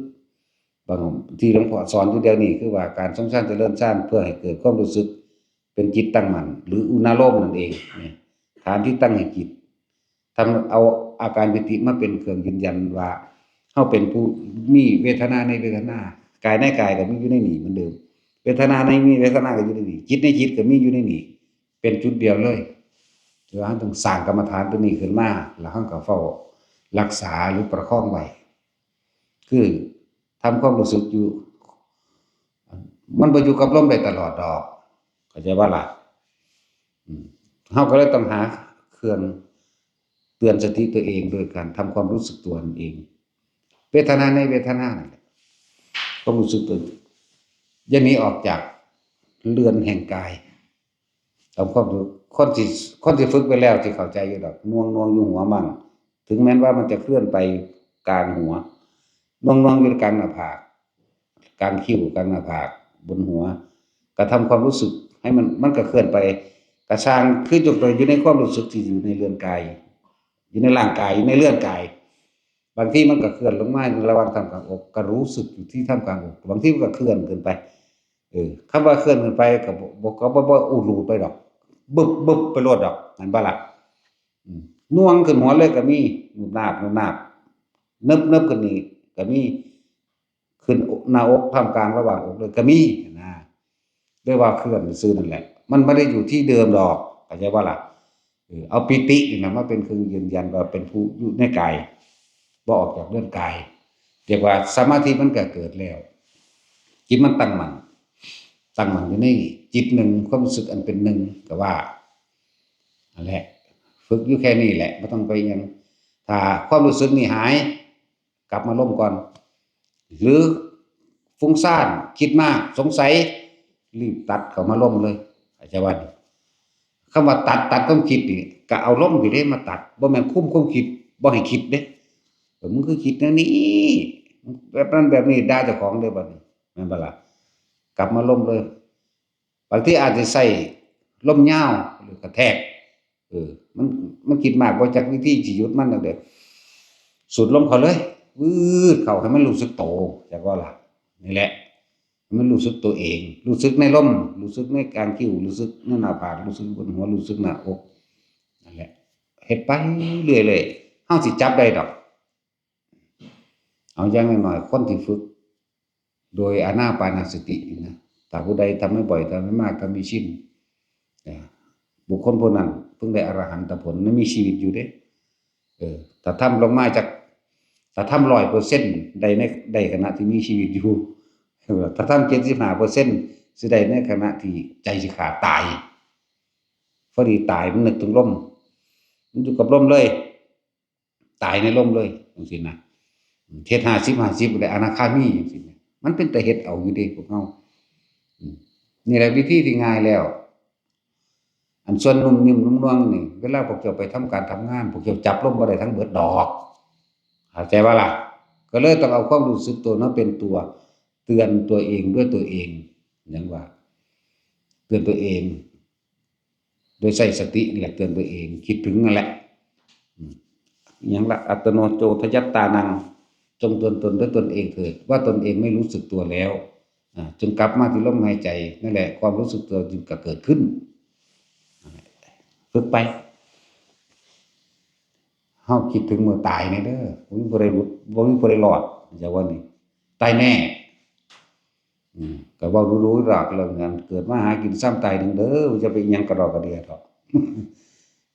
บางที่หลวงพ่อสอนอยู่เดี๋ยวนี้คือว่าการทรงฌานเจริญฌานเพื่อให้เกิดความรู้สึกเป็นจิตตั้งมั่น หรืออุณาโลมนั่นเองเนี่ย ฐานที่ตั้งแห่งจิต ทำเอาอาการปีติมาเป็นเครื่องยืนยันว่าเฮาเป็นผู้มีเวทนาในเวทนา กายในกายก็มีอยู่ในนี่เหมือนเดิม เวทนาในมีเวทนาก็อยู่ในนี่ จิตในจิตก็มีอยู่ในนี่ เป็นจุดเดียวเลย คือว่าเฮาต้องสร้างกรรมฐานตัวนี้ขึ้นมา แล้วเฮาก็เฝ้ารักษาหรือประคองไว้ คือทำความรู้สึกอยู่ มันบ่อยู่กับลมได้ตลอดดอก เข้าใจบ่ล่ะ อืม เฮาก็เลยต้องหาเครื่องเตือนสติตัวเองโดยการทำความรู้สึกตัวนั่นเอง เวทนาในเวทนานั่นแหละ ความรู้สึกตัว อย่าหนีออกจากเรือนแห่งกาย เอาความรู้ คนที่ คนที่ฝึกไปแล้วที่เข้าใจอยู่ดอก หน่วงๆอยู่หัวมั่ง ถึงแม้นว่ามันจะเคลื่อนไปกลางหัว หน่วงๆอยู่กลางหน้าผาก กลางคิ้ว กลางหน้าผาก บนหัว กระทำความรู้สึกให้มัน มันก็เคลื่อนไป กระซ่าง คือยกตัวอยู่ในความรู้สึกที่อยู่ในเรือนกาย อยู่ในร่างกาย อยู่ในเรือนกาย บางทีมันก็เคลื่อนลงมาระหว่างท่ามกลางอก ก็รู้สึกอยู่ที่ท่ามกลางอก บางทีมันก็เคลื่อนขึ้นไป เออ คำว่าเคลื่อนขึ้นไปก็บ่ บ่ ก็บ่ บ่อู้หลูดไปดอก บึบ บึบไปโลดดอก แม่นบ่ล่ะ อืม หน่วงขึ้นหัวเลยก็มี นุบนาบ นุบนาบ เนิบ เนิบขึ้นนี่ก็มี ขึ้นหน้าอก ท่ามกลางระหว่างอกเลยก็มีนะ เรียกว่าเคลื่อนซื่อนั่นแหละ มันไม่ได้อยู่ที่เดิมดอก เข้าใจบ่ล่ะ เออ เอาปีตินี่นะมาเป็นเครื่องยืนยันว่าเป็นผู้อยู่ในกาย บ่ออกจากเรือนกาย เรียกว่าสมาธิมันก็เกิดแล้ว จิตมันตั้งมั่น ตั้งมั่นอยู่ในจิตหนึ่ง ความรู้สึกอันเป็นหนึ่งก็ว่า นั่นแหละ ฝึกอยู่แค่นี้แหละ บ่ต้องไปหยัง ถ้าความรู้สึกนี่หาย กลับมาลมก่อน หรือฟุ้งซ่าน คิดมาก สงสัย รีบตัดเข้ามาลมเลย เข้าใจบ่ คำว่าตัด ตัดความคิดนี่ ก็เอาลมนี่เด้มาตัด บ่แม่นคุมความคิด บ่ให้คิดเด้ เออ มึงคือคิดแนวนี้ แบบนั้นแบบนี้ ด่าเจ้าของเด้บัดนี้ แม่นบ่ล่ะ กลับมาลมเลย บางทีอาจจะใช้ลมยาว หรือกระแทก เออ มัน มันคิดมาก บ่จักวิธีสิหยุดมันนั่นเด้ สูดลมเข้าเลย วืดเข้าให้มันรู้สึกโต จักว่าล่ะ นี่แหละ มันรู้สึกตัวเอง รู้สึกในลม รู้สึกในกลางคิ้ว รู้สึกในหน้าผาก รู้สึกบนหัว รู้สึกหน้าอก นั่นแหละ เฮ็ดไปเรื่อยๆ เฮาสิจับได้ดอก เอาอย่างน้อยๆ คนที่ฝึก โดยอานาปานสตินี่นะ ถ้าผู้ใดทำให้บ่อย ทำให้มาก ทำให้ชิน เอ่อ บุคคลผู้นั้นเพิ่งได้อรหันตผล ยังมีชีวิตอยู่เด้ เออ ถ้าทำลงมาจาก ถ้าทำร้อยเปอร์เซ็นต์ ได้ใน ได้ขณะที่มีชีวิตอยู่ ถ้าทำเจ็ดสิบห้าเปอร์เซ็นต์ สิได้ในขณะที่ใจสิขาดตาย พอดีตาย มันนึกถึงลม มันอยู่กับลมเลย ตายในลมเลย จังซี้นะ เฮ็ดห้าสิบห้าสิบ ได้อนาคามี จังซี้นะ มันเป็นตาเฮ็ดเอาอยู่เด้พวกเฮา อืม นี่แหละวิธีที่ง่ายแล้ว อันส่วนนุ่มนิ่มนุ่มนวลนี่ เวลาพวกเจ้าไปทำการทำงาน พวกเจ้าจับลมบ่ได้ทั้งเบิดดอก เข้าใจบ่ล่ะ ก็เลยต้องเอาความรู้สึกตัวนั้นเป็นตัวเตือนตัวเองด้วยตัวเอง หยังว่า เตือนตัวเอง โดยใช้สตินี่แหละเตือนตัวเอง คิดถึงนั่นแหละ อืม หยังละ อัตโนโจทยัตตานัง จงเตือนตนด้วยตนเองเถิด ว่าตนเองไม่รู้สึกตัวแล้ว อ่า จึงกลับมาที่ลมหายใจ นั่นแหละ ความรู้สึกตัวจึงจะเกิดขึ้น ฝึกไป เฮาคิดถึงมื้อตายแหน่เด้อ บ่มีผู้ใดหลุด บ่มีผู้ใดรอด จักว่านี่ ตายแน่ อืม ก็เว้าดูๆดอกเรื่องนั้น เกิดมาหากินซ้ำตายหนึ่งเด้อ อย่าไปอิหยังกระดอกกระเดียดอก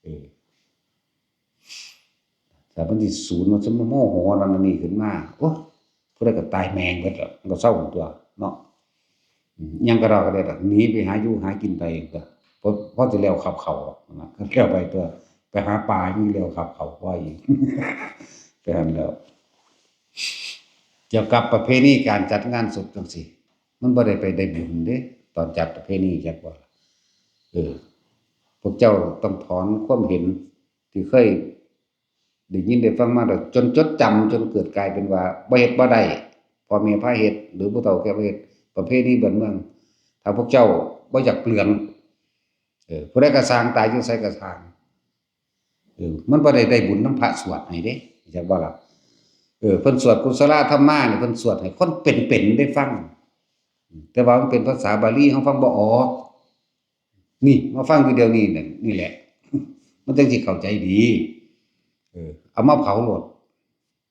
เออ แต่มันสิสูญ มันสิมาโมโหนั่นนี่ขึ้นมา โอ้ ผู้ใดก็ตายแม่งเบิดแล้ว มันก็เศร้าตัวเนาะ อืม อิหยังกระดอกกระเดียดอก หนีไปหาอยู่หากินไปก็ พอ พอสิแล้วขับเขาหรอกนะ แล้วไปตัว ไปหาปลาอยู่แล้วขับเขา ว่าอีก ไปหั้นแล้ว เกี่ยวกับประเพณีการจัดงานศพจังซี้ มันบ่ได้ไปได้บุญเด้ ตอนจัดประเพณีจักว่า เออ พวกเจ้าต้องถอนความเห็นที่เคยได้ยินได้ฟังมา จนจดจำ จนเกิดกลายเป็นว่าบ่เฮ็ดบ่ได้ พ่อแม่พาเฮ็ด หรือผู้เฒ่าแก่พาเฮ็ด ประเพณีบ้านเมือง ถ้าพวกเจ้าบ่อยากเปลือง เออ ผู้ใดก็ซ่าง ตายอยู่ไสก็ซ่าง เออ มันบ่ได้ได้บุญนำพระสวดให้เด้ จักบ่ล่ะ เออ เพิ่นสวดกุศลธรรมานี่ เพิ่นสวดให้คนเป็นๆได้ฟัง แต่ว่ามันเป็นภาษาบาลี เฮาฟังบ่ออก นี่ มาฟังอยู่เดี๋ยวนี้นี่ นี่แหละ มันจังสิเข้าใจดี เออ เอามาเผาโลด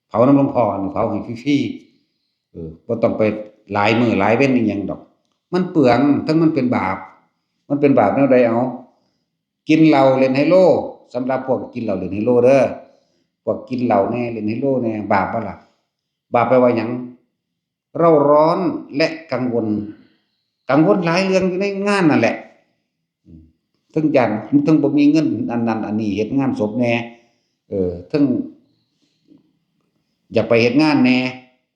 เผานำหลวงพ่อนี่ เผาให้ฟรีๆ เออ บ่ต้องไปหลายมื้อหลายเว็นอีหยังดอก มันเปลือง ทั้งมันเป็นบาป มันเป็นบาปแนวใดเอา กินเหล้าเล่นไฮโล สำหรับพวกกินเหล้าเล่นไฮโลเด้อ พวกกินเหล้าแหน่ เล่นไฮโลแหน่ บาปบ่ล่ะ บาปแปลว่าหยัง เร่าร้อนและกังวล กังวลหลายเรื่องอยู่ในงานนั่นแหละ อืม เทิงย้าน เทิงบ่มีเงินอันนั้นอันนี้ เฮ็ดงานศพแหน่ เออ เทิงอยากไปเฮ็ดงานแหน่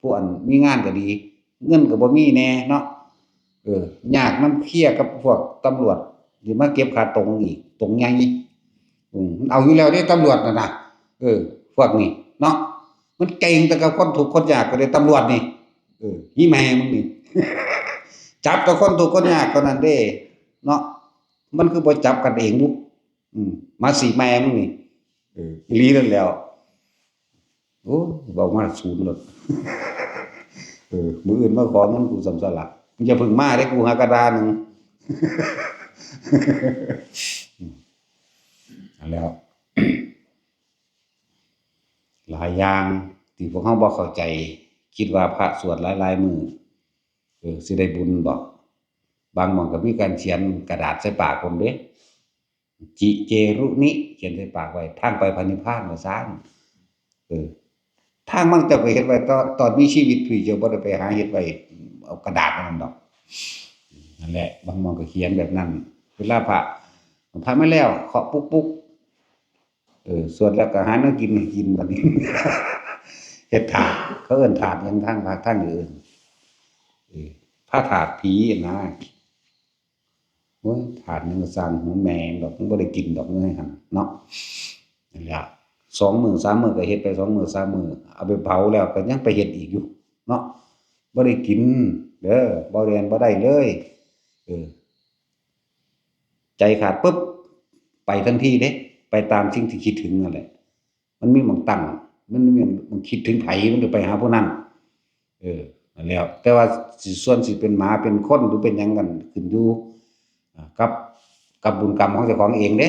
ผู้อันมีงานก็ดี เงินก็บ่มีแหน่เนาะ เออ ยากนำเคลียร์กับพวกตำรวจ สิมาเก็บค่าตรงอีก ตรงใหญ่ อืม มันเอาอยู่แล้วเด้ ตำรวจน่ะนะ เออ พวกนี้เนาะ มันเก่งแต่กับคนทุกข์คนยากก็ได้ ตำรวจนี่ เออ อีแม่มึงนี่ จับแต่คนทุกข์คนยากเท่านั้นเด้ เนาะ มันคือบ่จับกันเองบุ อืม มาสิแม่มึงนี่ เออ อีหลีนั่นแหล้ว โอ้ เว้ามาศูนย์โลด เออ มื้ออื่นมาขอเงินกูซ้ำซะละ มึงอย่าเพิ่งมาเด้ กูหากระดาหนึ่ง อืม นั่นแหล้ว หลายอย่างที่พวกเฮาบ่เข้าใจ คิดว่าพระสวดหลายๆมื้อ เออ สิได้บุญบ่ บางหม่องก็มีการเขียนกระดาษใส่ปากผมเด้ จิเจรุนิ เขียนใส่ปากไว้ ทางไปพระนิพพานว่าซั่น เออ ทางมันเจ้าก็เฮ็ดไว้ตอน ตอนมีชีวิตพุ้น เจ้าบ่ได้ไปหาเฮ็ดไว้ เอากระดาษอันนั้นดอก นั่นแหละ บางหม่องก็เขียนแบบนั้น เวลาพระ พระมาแล้ว เคาะปุ๊กปุ๊ก เออ สวดแล้วก็หาแนวกินให้กินบัดนี้ เฮ็ดถาด เขาเอิ้นถาดหยังทางภาคทางอื่น เออ พระถาดผีนะ โอ้ย ถาดหนึ่งก็สร้างหัวแม่งดอก มันบ่ได้กินดอก เงินหั่นเนาะ นั่นแหละ สองมื้อสามมื้อก็เฮ็ดไป สองมื้อสามมื้อ เอาไปเผาแล้วก็ยังไปเฮ็ดอีกอยู่เนาะ บ่ได้กินเด้อ บ่แล่นบ่ได้เลย เออ ใจขาดปุ๊บ ไปทันทีเด้ ไปตามสิ่งที่คิดถึงนั่นแหละ มันมีหม่องตั้ง มันมีหม่องคิดถึงไผ มันก็ไปหาผู้นั้น เออ นั่นแหล้ว แต่ว่าสิ ส่วนสิเป็นหมาเป็นคนหรือเป็นหยังกัน ขึ้นอยู่ อ่า กับ กับบุญกรรมของเจ้าของเองเด้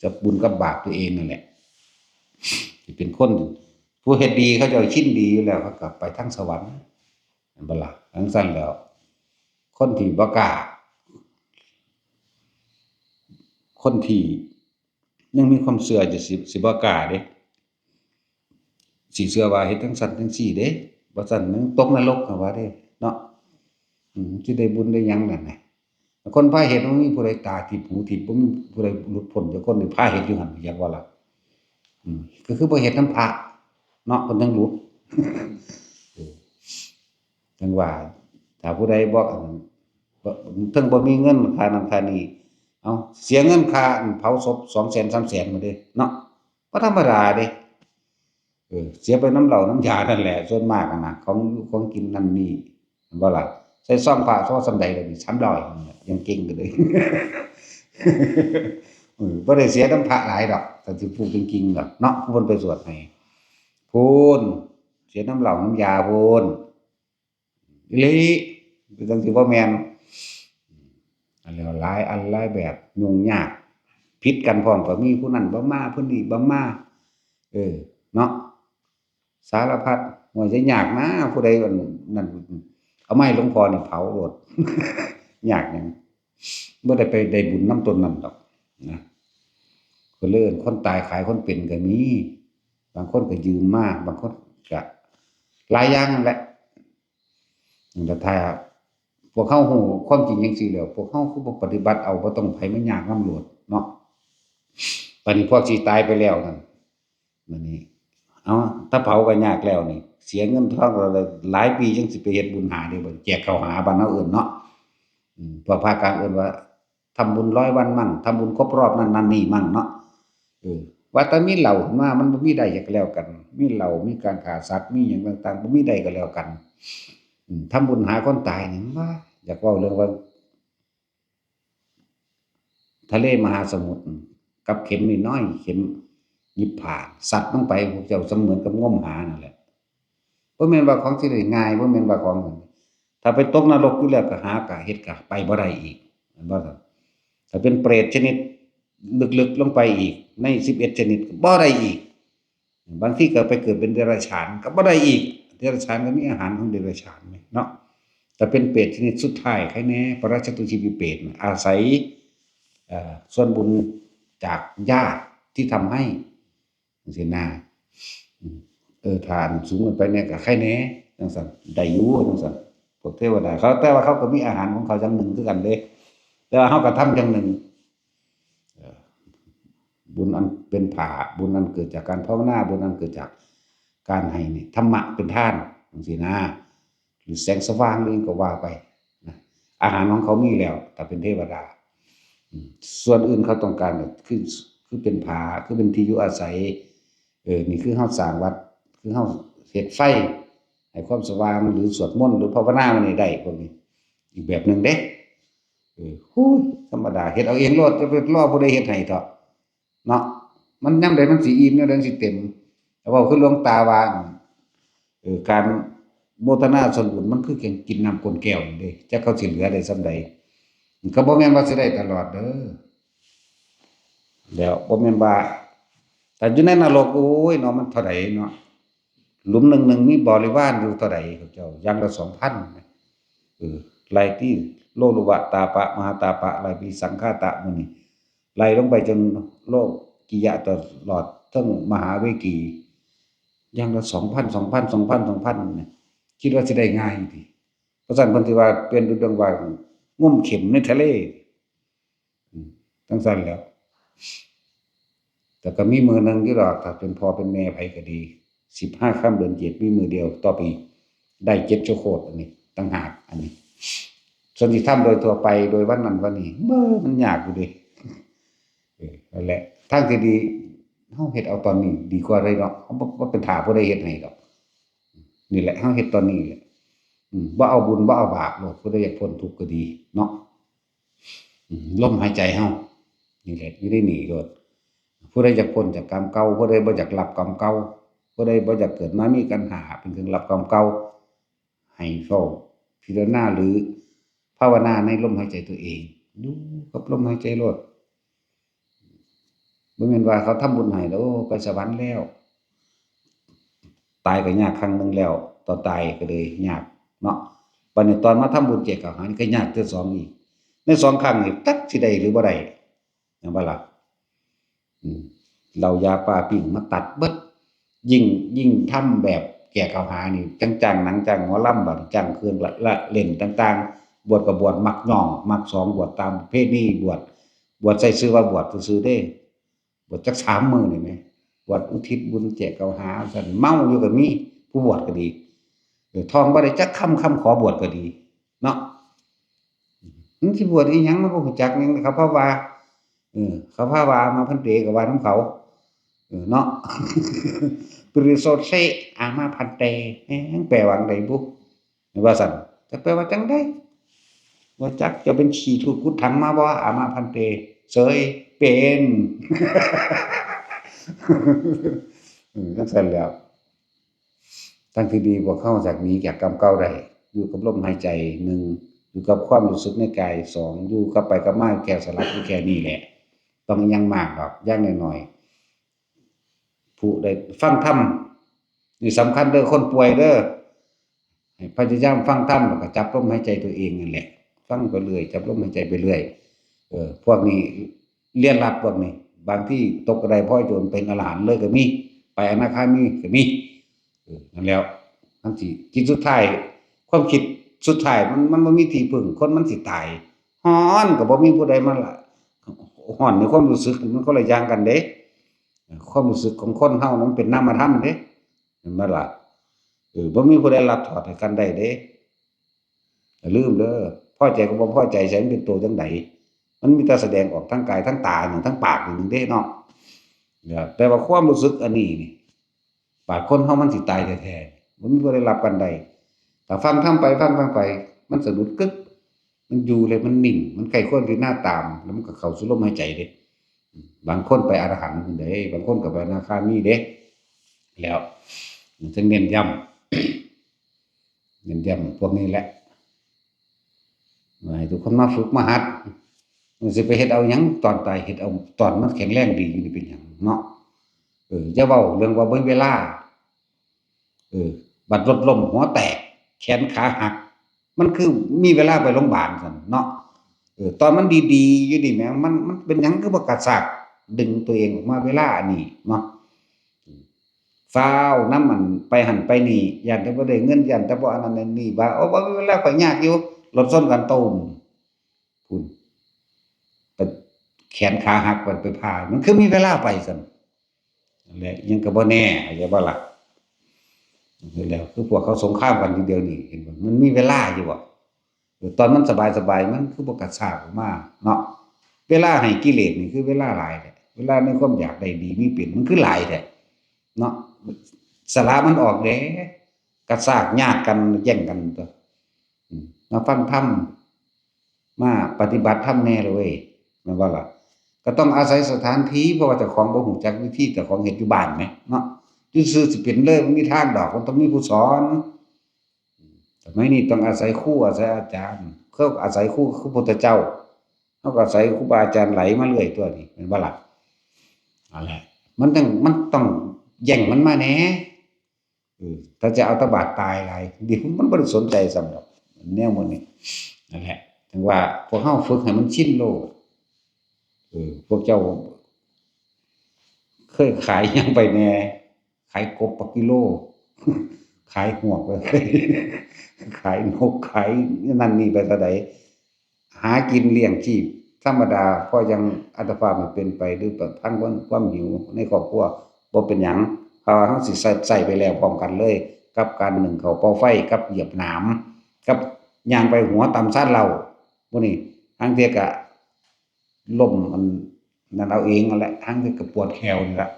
กับบุญกับบาปตัวเองนั่นแหละ สิเป็นคน ผู้เฮ็ดดีเขาเจ้าชินดีอยู่แล้ว เขาก็ไปทางสวรรค์ แม่นบ่ล่ะ จั่งซั้นแล้ว คนที่บ่กล้า คนที่ยังมีความเชื่อจะสิ สิบ่กล้าเด้ สิเชื่อว่าเฮ็ดจั่งซั้นจั่งซี้เด้ บ่ซั้นมันตกนรก เขาว่าเด้ เนาะ อืม สิได้บุญได้หยังนั่นน่ะ คนพาเฮ็ด บ่มีผู้ใดตาทิพย์หูทิพย์ บ่มีผู้ใดหลุดพ้นจักคน นี่พาเฮ็ดอยู่หั่น อยากว่าล่ะ อืม ก็คือบ่เฮ็ดนำพระเนาะ เพิ่นจั่งหลุด เออ จั่งว่า ถ้าผู้ใดบ่ อัน บ่ เทิงบ่มีเงินค่านั่นค่านี่ เอ้า เสียเงินค่าเผาศพ สองแสน สามแสน หมดเด้เนาะ บ่ธรรมดาเด้ เออ เสียไปนำเหล้านำยานั่นแหละ ส่วนมากอะนะ ของอยู่ของกินนั่นนี่ เห็นบ่ล่ะ ใส่ซองพระซองส่ำใดล่ะนี่ สามร้อย นั่นแหละ ยังเก่งกว่าเดิม เออ บ่ได้เสียนำพระหลายดอก ถ้าสิพูดจริงๆดอกเนาะ ผู้เพิ่นไปสวดให้ พู้น เสียนำเหล้านำยาพู้น อีหลี เป็นจั่งซี้บ่แม่น อันแล้วหลายอันหลายแบบ ยุ่งยาก ผิดกันพร้อมก็มี ผู้นั้นบ่มา ผู้นี้บ่มา เออ เนาะ สารพัด ว่าจะยากนะ ผู้ใดอันนั้น เอาไม้หลวงพ่อนี่เผาโลด ยากหยัง บ่ได้ไปได้บุญนำต้นนั้นดอกนะ ก็เลยเอิ้นคนตายขายคนเป็นก็มี บางคนก็ยืมมา บางคนก็หลายอย่างนั่นแหละ แต่ถ้าพวกเฮาฮู้ความจริงจังซี่แล้ว พวกเฮาคือบ่ปฏิบัติเอา บ่ต้องไผมายากนำโลดเนาะ บัดนี้พวกสิตายไปแล้วนั่น บัดนี้ เอา ถ้าเผาก็ยากแล้วนี่ เสียเงินทองแล้ว หลายปีจังสิไปเฮ็ดบุญหาเด้ บัดแจกข้าวหาบ้านเฮาเอิ้นเนาะ อืม พวกภาคกลางเอิ้นว่า ทำบุญร้อยวันมั่ง ทำบุญครบรอบนั่นนั่นนี่มั่งเนาะ เออ ว่าแต่มีเหล้ามา มันบ่มีได้หยังก็แล้วกัน มีเหล้า มีการฆ่าสัตว์ มีหยังต่างๆ บ่มีได้ก็แล้วกัน อืม ทำบุญหาคนตายนี่ ว่า อยากเว้าเรื่องว่า ทะเลมหาสมุทรกับเข็มน้อยๆ เข็มหยิบผ่า สัตว์ลงไป พวกเจ้าเสมือนกับงมหานั่นแหละ บ่แม่นว่าของสิได้ง่าย บ่แม่นว่าของ ถ้าไปตกนรกอยู่แล้วก็หากะเฮ็ดกะไปบ่ได้อีก แม่นบ่ครับ ถ้าเป็นเปรตชนิดลึกๆลงไปอีก ในสิบเอ็ดชนิดก็บ่ได้อีก บางทีก็ไปเกิดเป็นเดรัจฉานก็บ่ได้อีก เดรัจฉานก็มีอาหารของเดรัจฉานเนาะ แต่เป็นเปรตชนิดสุดท้าย ใครแน่ พระราชตุชีวิเปรตน่ะ อาศัย เอ่อ ส่วนบุญจากญาติที่ทำให้ จังซี้นะ อืม เออ ถ้าอันสูงเกินไปเนี่ยก็ใครแน่ จังซั่น ได้อยู่ จังซั่น พวกเทวดาเขา แต่ว่าเขาก็มีอาหารของเขาอย่างหนึ่งคือกันเด้ แต่ว่าเขาก็ทำอย่างหนึ่ง เอ่อ บุญอันเป็นผา บุญอันเกิดจากการภาวนา บุญอันเกิดจากการให้นี่ ธรรมะเป็นทาน จังซี้นะ หรือแสงสว่างนี่ก็ว่าไปนะ อาหารของเขามีแล้ว ถ้าเป็นเทวดา อืม ส่วนอื่นเขาต้องการก็คือ คือเป็นผา คือเป็นที่อยู่อาศัย เออ นี่คือเฮาสร้างวัด คือเฮาเฮ็ดไฟ ให้ความสว่าง หรือสวดมนต์ หรือภาวนามันนี่ได้ พวกนี้ อีกแบบหนึ่งเด้ เออ ฮู้ย ธรรมดา เฮ็ดเอาเองโลด จะไปรอผู้ใดเฮ็ดให้เถาะ เนาะ มันยามใดมันสิอิ่ม ยามใดมันสิเต็ม แต่เว้าคือหลวงตาว่า เออ การโมทนาส่วนบุญมันคือจั่งกินน้ำก้นแก้วนี่เด้ จักเขาสิเหลือได้ส่ำใด ก็บ่แม่นว่าสิได้ตลอดเด้อ แล้วบ่แม่นว่า แต่อยู่ในนรก โอ้ยเนาะ มันเท่าใดเนาะ หลุมหนึ่งหนึ่งมีบริวารอยู่เท่าใด เขาเจ้า อย่างละสองพัน เออ ไล่ที่โลลุวะตาปะ มหาตาปะ ไล่ที่สังฆาตะหมู่นี้ ไล่ลงไปจนโลกิยะตลอด ทั้งมหาเวกี อย่างละสองพัน สองพัน สองพัน สองพัน เนี่ย คิดว่าสิได้ง่ายติ เพราะฉะนั้นเพิ่นสิว่าเปรียบดุจดังว่างมเข็มในทะเล อืม จั่งซั่นแหล้ว แต่ก็มีมื้อหนึ่งอยู่ดอก ถ้าเป็นพ่อเป็นแม่ไผก็ดี สิบห้าค่ำเดือนเจ็ดมีมื้อเดียวต่อปี ได้เจ็ดชั่วโคตร อันนี้ต่างหาก อันนี้ ส่วนสิทำโดยทั่วไป โดยวันนั้นวันนี้ เบ้อ มันยากอยู่เด้ เออ นั่นแหละ ทางที่ดี เฮาเฮ็ดเอาตอนนี้ดีกว่าเลยเนาะ เฮาบ่ บ่เป็นท่าผู้ใดเฮ็ดให้ดอก นี่แหละ เฮาเฮ็ดตอนนี้แหละ อืม บ่เอาบุญ บ่เอาบาปโลด ผู้ใดอยากพ้นทุกข์ก็ดีเนาะ อืม ลมหายใจเฮา นี่แหละ อยู่ในนี่โลด ผู้ใดอยากพ้นจากกรรมเก่า ผู้ใดบ่อยากรับกรรมเก่า ผู้ใดบ่อยากเกิดมามีขันธ์ห้าเป็นเครื่องรับกรรมเก่า ให้เฝ้าพิจารณาหรือภาวนาในลมหายใจตัวเอง อยู่กับลมหายใจโลด บ่แม่นว่าเขาทำบุญให้แล้ว โอ้ ไปสวรรค์แล้ว ตายก็ยากครั้งหนึ่งแล้ว ตอนตายก็เลยยากเนาะ บัดนี้ตอนมาทำบุญแจกข้าวหารก็ยากเทื่อสองอีก ในสองครั้งนี่จักสิได้หรือบ่ได้ แม่นบ่ล่ะ อืม เหล้ายาปลาปิ้งมาตัดเบิด ยิ่ง ยิ่งทำแบบแจกข้าวหารนี่ จั่งจ้างหนังจ้างหมอลำ บัดนี้จ้างเครื่องละ ละเล่นต่างๆ บวชก็บวชมักย่อง มักสอง บวชตามประเพณี บวช บวชใส่ชื่อว่าบวชซื่อๆเด้ บวชจักสามมื้อนี่แหม บวชอุทิศบุญแจกข้าวหารซั่น เมาอยู่ก็มี ผู้บวชก็ดี เออ ท่องบ่ได้จักคำ คำขอบวชก็ดี เนาะ มันสิบวชอีหยัง มันบ่รู้จักหยัง เขาพาว่า เออ เขาพาว่า อามาพันเต ก็ว่านำเขา เออ เนาะ ปุริโสเส อามาพันเต แม่งแปลว่าจั่งใดบุ ว่าซั่น จักแปลว่าจั่งใด บ่จัก เจ้าเป็นขี้ทูดกุดถังมาบ่ อามาพันเต เสย เป็น เออ จั่งซั่นแหล้ว ทางที่ดีพวกเฮาอยากหนีจากกรรมเก่าได้ อยู่กับลมหายใจ หนึ่ง อยู่กับความรู้สึกในกาย สอง อยู่กับไปกับมา แค่สลับอยู่แค่นี้แหละ ต้องอิหยังมากดอก อย่างน้อยๆ ผู้ได้ฟังธรรม นี่สำคัญเด้อ คนป่วยเด้อ ให้พยายามฟังธรรม แล้วก็จับลมหายใจตัวเองนั่นแหละ ฟังไปเรื่อย จับลมหายใจไปเรื่อย เออ พวกนี้เรียนรัดพวกนี้ บางทีตกกระไดพลอยโจรเป็นอรหันต์เลยก็มี ไปอนาคามีก็มี เออ นั่นแหล้ว มันสิ จิตสุดท้าย ความคิดสุดท้ายมัน มันบ่มีที่พึ่ง คนมันสิตาย ฮ้อนก็บ่มีผู้ใดมาละ ฮ้อนในความรู้สึกนี่มันคนละอย่างกันเด้ ความรู้สึกของคนเฮานั้นเป็นนามธรรมเด้ เห็นบ่ล่ะ เออ บ่มีผู้ใดลัดถอดให้กันได้เด้ อย่าลืมเด้อ พอใจกับบ่พอใจใส่มันเป็นตัวจั่งใด มันมีแต่แสดงออกทางกาย ทางตานี่ ทางปากนี่หนึ่งเด้เนาะ เนี่ย แต่ว่าความรู้สึกอันนี้นี่ ปากคนเฮามันสิตายแท้ๆ มันบ่ได้รับกันได้ ถ้าฟังธรรมไป ฟังธรรมไป มันสะดุดกึก มันอยู่เลย มันนิ่ง มันใคร่ครวญพิจารณาตาม แล้วมันก็เข้าสู่ลมหายใจเด้ บางคนไปอรหันต์เด้ บางคนก็ไปอนาคามีเด้ แล้ว มันจะเน้นย้ำ เน้นย้ำพวกนี้แหละ ให้ทุกคนมาฝึกมาหัด มันสิไปเฮ็ดเอาหยังตอนตาย เฮ็ดเอาตอนมันแข็งแรงดีอยู่นี่เป็นหยังเนาะ เออ อย่าเว้าเรื่องว่าบ่มีเวลา เออ บัดรถล้มหัวแตก แขนขาหัก มันคือมีเวลาไปโรงพยาบาลซั่นเนาะ เออ ตอนมันดีๆ อยู่นี่แหม มัน มันเป็นหยังคือบ่กระชากดึงตัวเองออกมาเวลาอันนี้เนาะ ฟ้าวนำมันไปหั่นไปนี่ ย้านแต่บ่ได้เงิน ย้านแต่บ่อันนั้นอันนี้ ว่า โอ้ บ่มีเวลา ข้อยยากอยู่ รถชนกันตูม พุ้น ไปแขนขาหัก ไป ไปผ่า มันคือมีเวลาไปซั่น นั่นแหละ ยังก็บ่แน่ เข้าใจบ่ล่ะ นั่นแหละ คือพวกเขาสงครามกันอยู่เดี๋ยวนี้ เห็นบ่ มันมีเวลาอยู่บ่ เออ ตอนมันสบายๆ มันคือบ่กระชากออกมาเนาะ เวลาให้กิเลสนี่คือเวลาหลายแท้ เวลาในความอยากได้ดีมีเป็น มันคือหลายแท้เนาะ สละมันออกแหน่ กระชากยาดกัน แย่งกันตั๊ว อืม มาฟังธรรม มาปฏิบัติธรรมแหน่เลยเว้ย แม่นบ่ล่ะ ก็ต้องอาศัยสถานที่ เพราะว่าเจ้าของบ่ฮู้จักวิธี เจ้าของเฮ็ดอยู่บ้านแหมเนาะ อยู่ซื่อสิเป็นเลย บ่มีทางดอก มันต้องมีผู้สอน สมัยนี้ต้องอาศัยครู อาศัยอาจารย์ เขาอาศัยครู คือพระพุทธเจ้า เขาก็อาศัยครูบาอาจารย์ไหลมาเรื่อยตั๊วนี่ แม่นบ่ล่ะ นั่นแหละ มันต้อง มันต้องแย่งมันมาแหน่ เออ ถ้าจะเอาตะบาดตายหลาย เดี๋ยวมันบ่ได้สนใจซ้ำดอก แนวหมู่นี้ นั่นแหละ ถึงว่าพวกเฮาฝึกให้มันชินโลด เออ พวกเจ้า เคยขายหยังไปแหน่ ขายกบปักกิโล ขายฮวกไป ขายนก ขายนั่นนี่ไปเท่าใด หากินเลี้ยงชีพธรรมดา พอยังอัตภาพมันเป็นไป หรือประทังความ ความหิวในครอบครัว บ่เป็นหยัง เพราะว่าเฮาสิใช้ ใช้ไปแล้วพร้อมกันเลย กับการนึ่งข้าวเป่าไฟ กับเหยียบหนาม กับย่างไปหัวตำซานเหล้า พวกนี้ ลางเทื่อก็ล้ม อันนั้นเอาเองนั่นแหละ ลางเทื่อก็ปวดแข้วนี่ล่ะ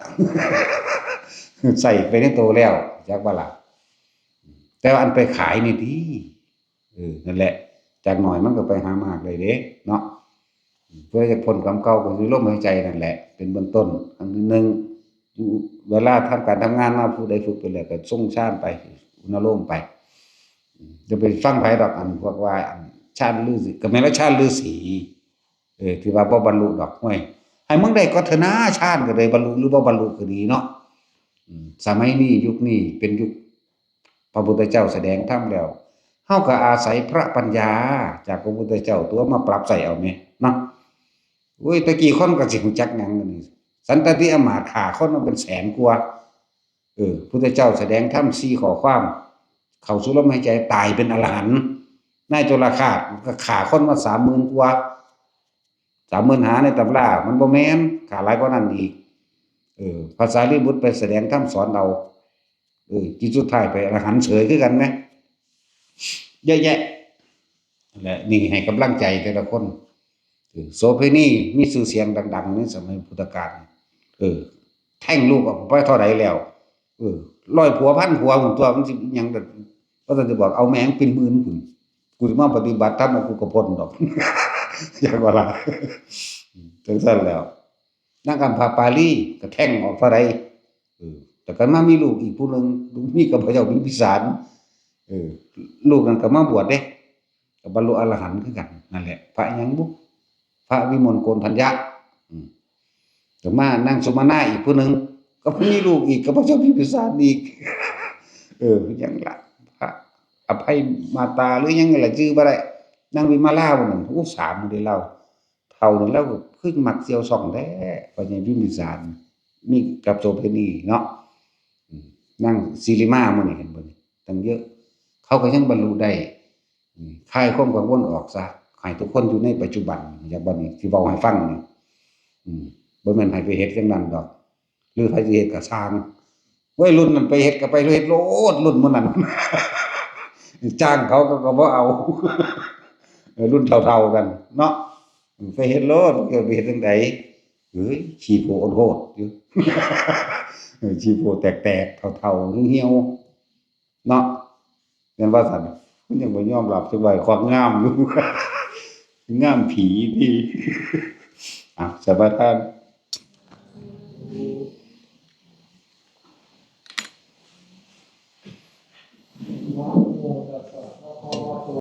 ใช้ไปในโตแล้ว จักบ่ล่ะ แต่ว่าอันไปขายนี่ติ เออ นั่นแหละ จักหน่อยมันก็ไปหามากได้เด้ เนาะ เพื่อจะพ้นกรรมเก่าก็คือลมหายใจนั่นแหละ เป็นเบื้องต้น อันที่หนึ่ง อยู่เวลาทำการทำงานมา ผู้ใดฝึกไปแล้วก็ทรงฌานไป อุณโลมไป จะไปฟังไผดอก อันพวกว่า อันฌานฤาษี ก็แม่นแล้วฌานฤาษี เออ ที่ว่าบ่บรรลุดอก ห้วย ให้มึงได้ก่อนเถอะนะ ฌานก็ได้บรรลุหรือบ่บรรลุก็ดีเนาะ อืม สมัยนี้ยุคนี้เป็นยุคพระพุทธเจ้าแสดงธรรมแล้ว เฮาก็อาศัยพระปัญญาจากพระพุทธเจ้าตั๊วมาปรับใช้เอาแหมเนาะ โอ้ย แต่กี้คนก็สิฮู้จักหยังนี่ สันตติอำมาตย์ฆ่าคนมาเป็นแสนกว่า เออ พุทธเจ้าแสดงธรรมสี่ข้อความ เข้าสู่ลมหายใจตายเป็นอรหันต์ นายจุลฆาตก็ฆ่าคนมาสามหมื่นกว่า สามหมื่นห้าในตำรา มันบ่แม่น ฆ่าหลายกว่านั้นอีก เออ พระสารีบุตรไปแสดงธรรมสอนเอา เออ จิตสุดท้ายไปอรหันต์เฉยคือกันแหม เยอะแยะ และนี่ให้กำลังใจแต่ละคน เออ โสเภณีมีชื่อเสียงดังๆ ในสมัยพุทธกาล เออ แท้งลูกออกไปเท่าใดแล้ว เออ ร้อยผัวพันผัว พุ้นตั๊ว มันสิอิหยังแบบ ว่าแต่จะบอกเอาแม่งเป็นหมื่นพุ้น กูสิมาปฏิบัติธรรม กูก็พ้นดอก จักบ่ล่ะ จั่งซั้นแล้ว นางอัมพาปาลีก็แท้งออกเท่าใด เออ แต่ก็มามีลูกอีกผู้หนึ่ง ลูกมีกับพระเจ้าพิมพิสาร เออ ลูกนั้นก็มาบวชเด้ ก็บรรลุอรหันต์คือกัน นั่นแหละ พระหยังบุ พระวิมลโกณฑัญญะ อืม ก็มานางสุมาณาอีกผู้หนึ่ง ก็มีลูกอีก ก็พระเจ้าพิมพิสารอีก เออ ยังละ พระอภัยมาตาหรือยังไงละ ชื่อบ่ได้ นางวิมาลาวันนั้น โอ้ สามมื้อได้เล่า เฒ่านั่นแล้วก็คือมักเสี่ยวซ่องแท้ พระเจ้าพิมพิสาร มีกับโสเภณีเนาะ อืม นางสิริมามื้อนี้เห็นบ่นี่ ตั้งเยอะ เขาก็ยังบรรลุได้ อืม คลายความกังวลออกซะ ให้ทุกคนอยู่ในปัจจุบัน อย่างบัดนี้ที่เว้าให้ฟังนี่ อืม บ่แม่นให้ไปเฮ็ดจั่งนั้นดอก หรือไผสิเฮ็ดก็ซ่าง วัยรุ่นนั่นไปเฮ็ดก็ไปเฮ็ดโลด รุ่นมื้อนั้น จ้างเขาก็ ก็บ่เอา เออ รุ่นเฒ่าๆกันเนาะ ไปเฮ็ดโลด เออ ไปเฮ็ดจั่งใด เฮ้ย ขี้โพดโพดอยู่ เออ ขี้โพดแตกๆ เฒ่าๆ เหี่ยวๆ เนาะ แม่นว่าซั่น มันยังบ่ยอมรับจักใบ ควักง่ามอยู่ ง่ามผีติ อ่ะ สมาทาน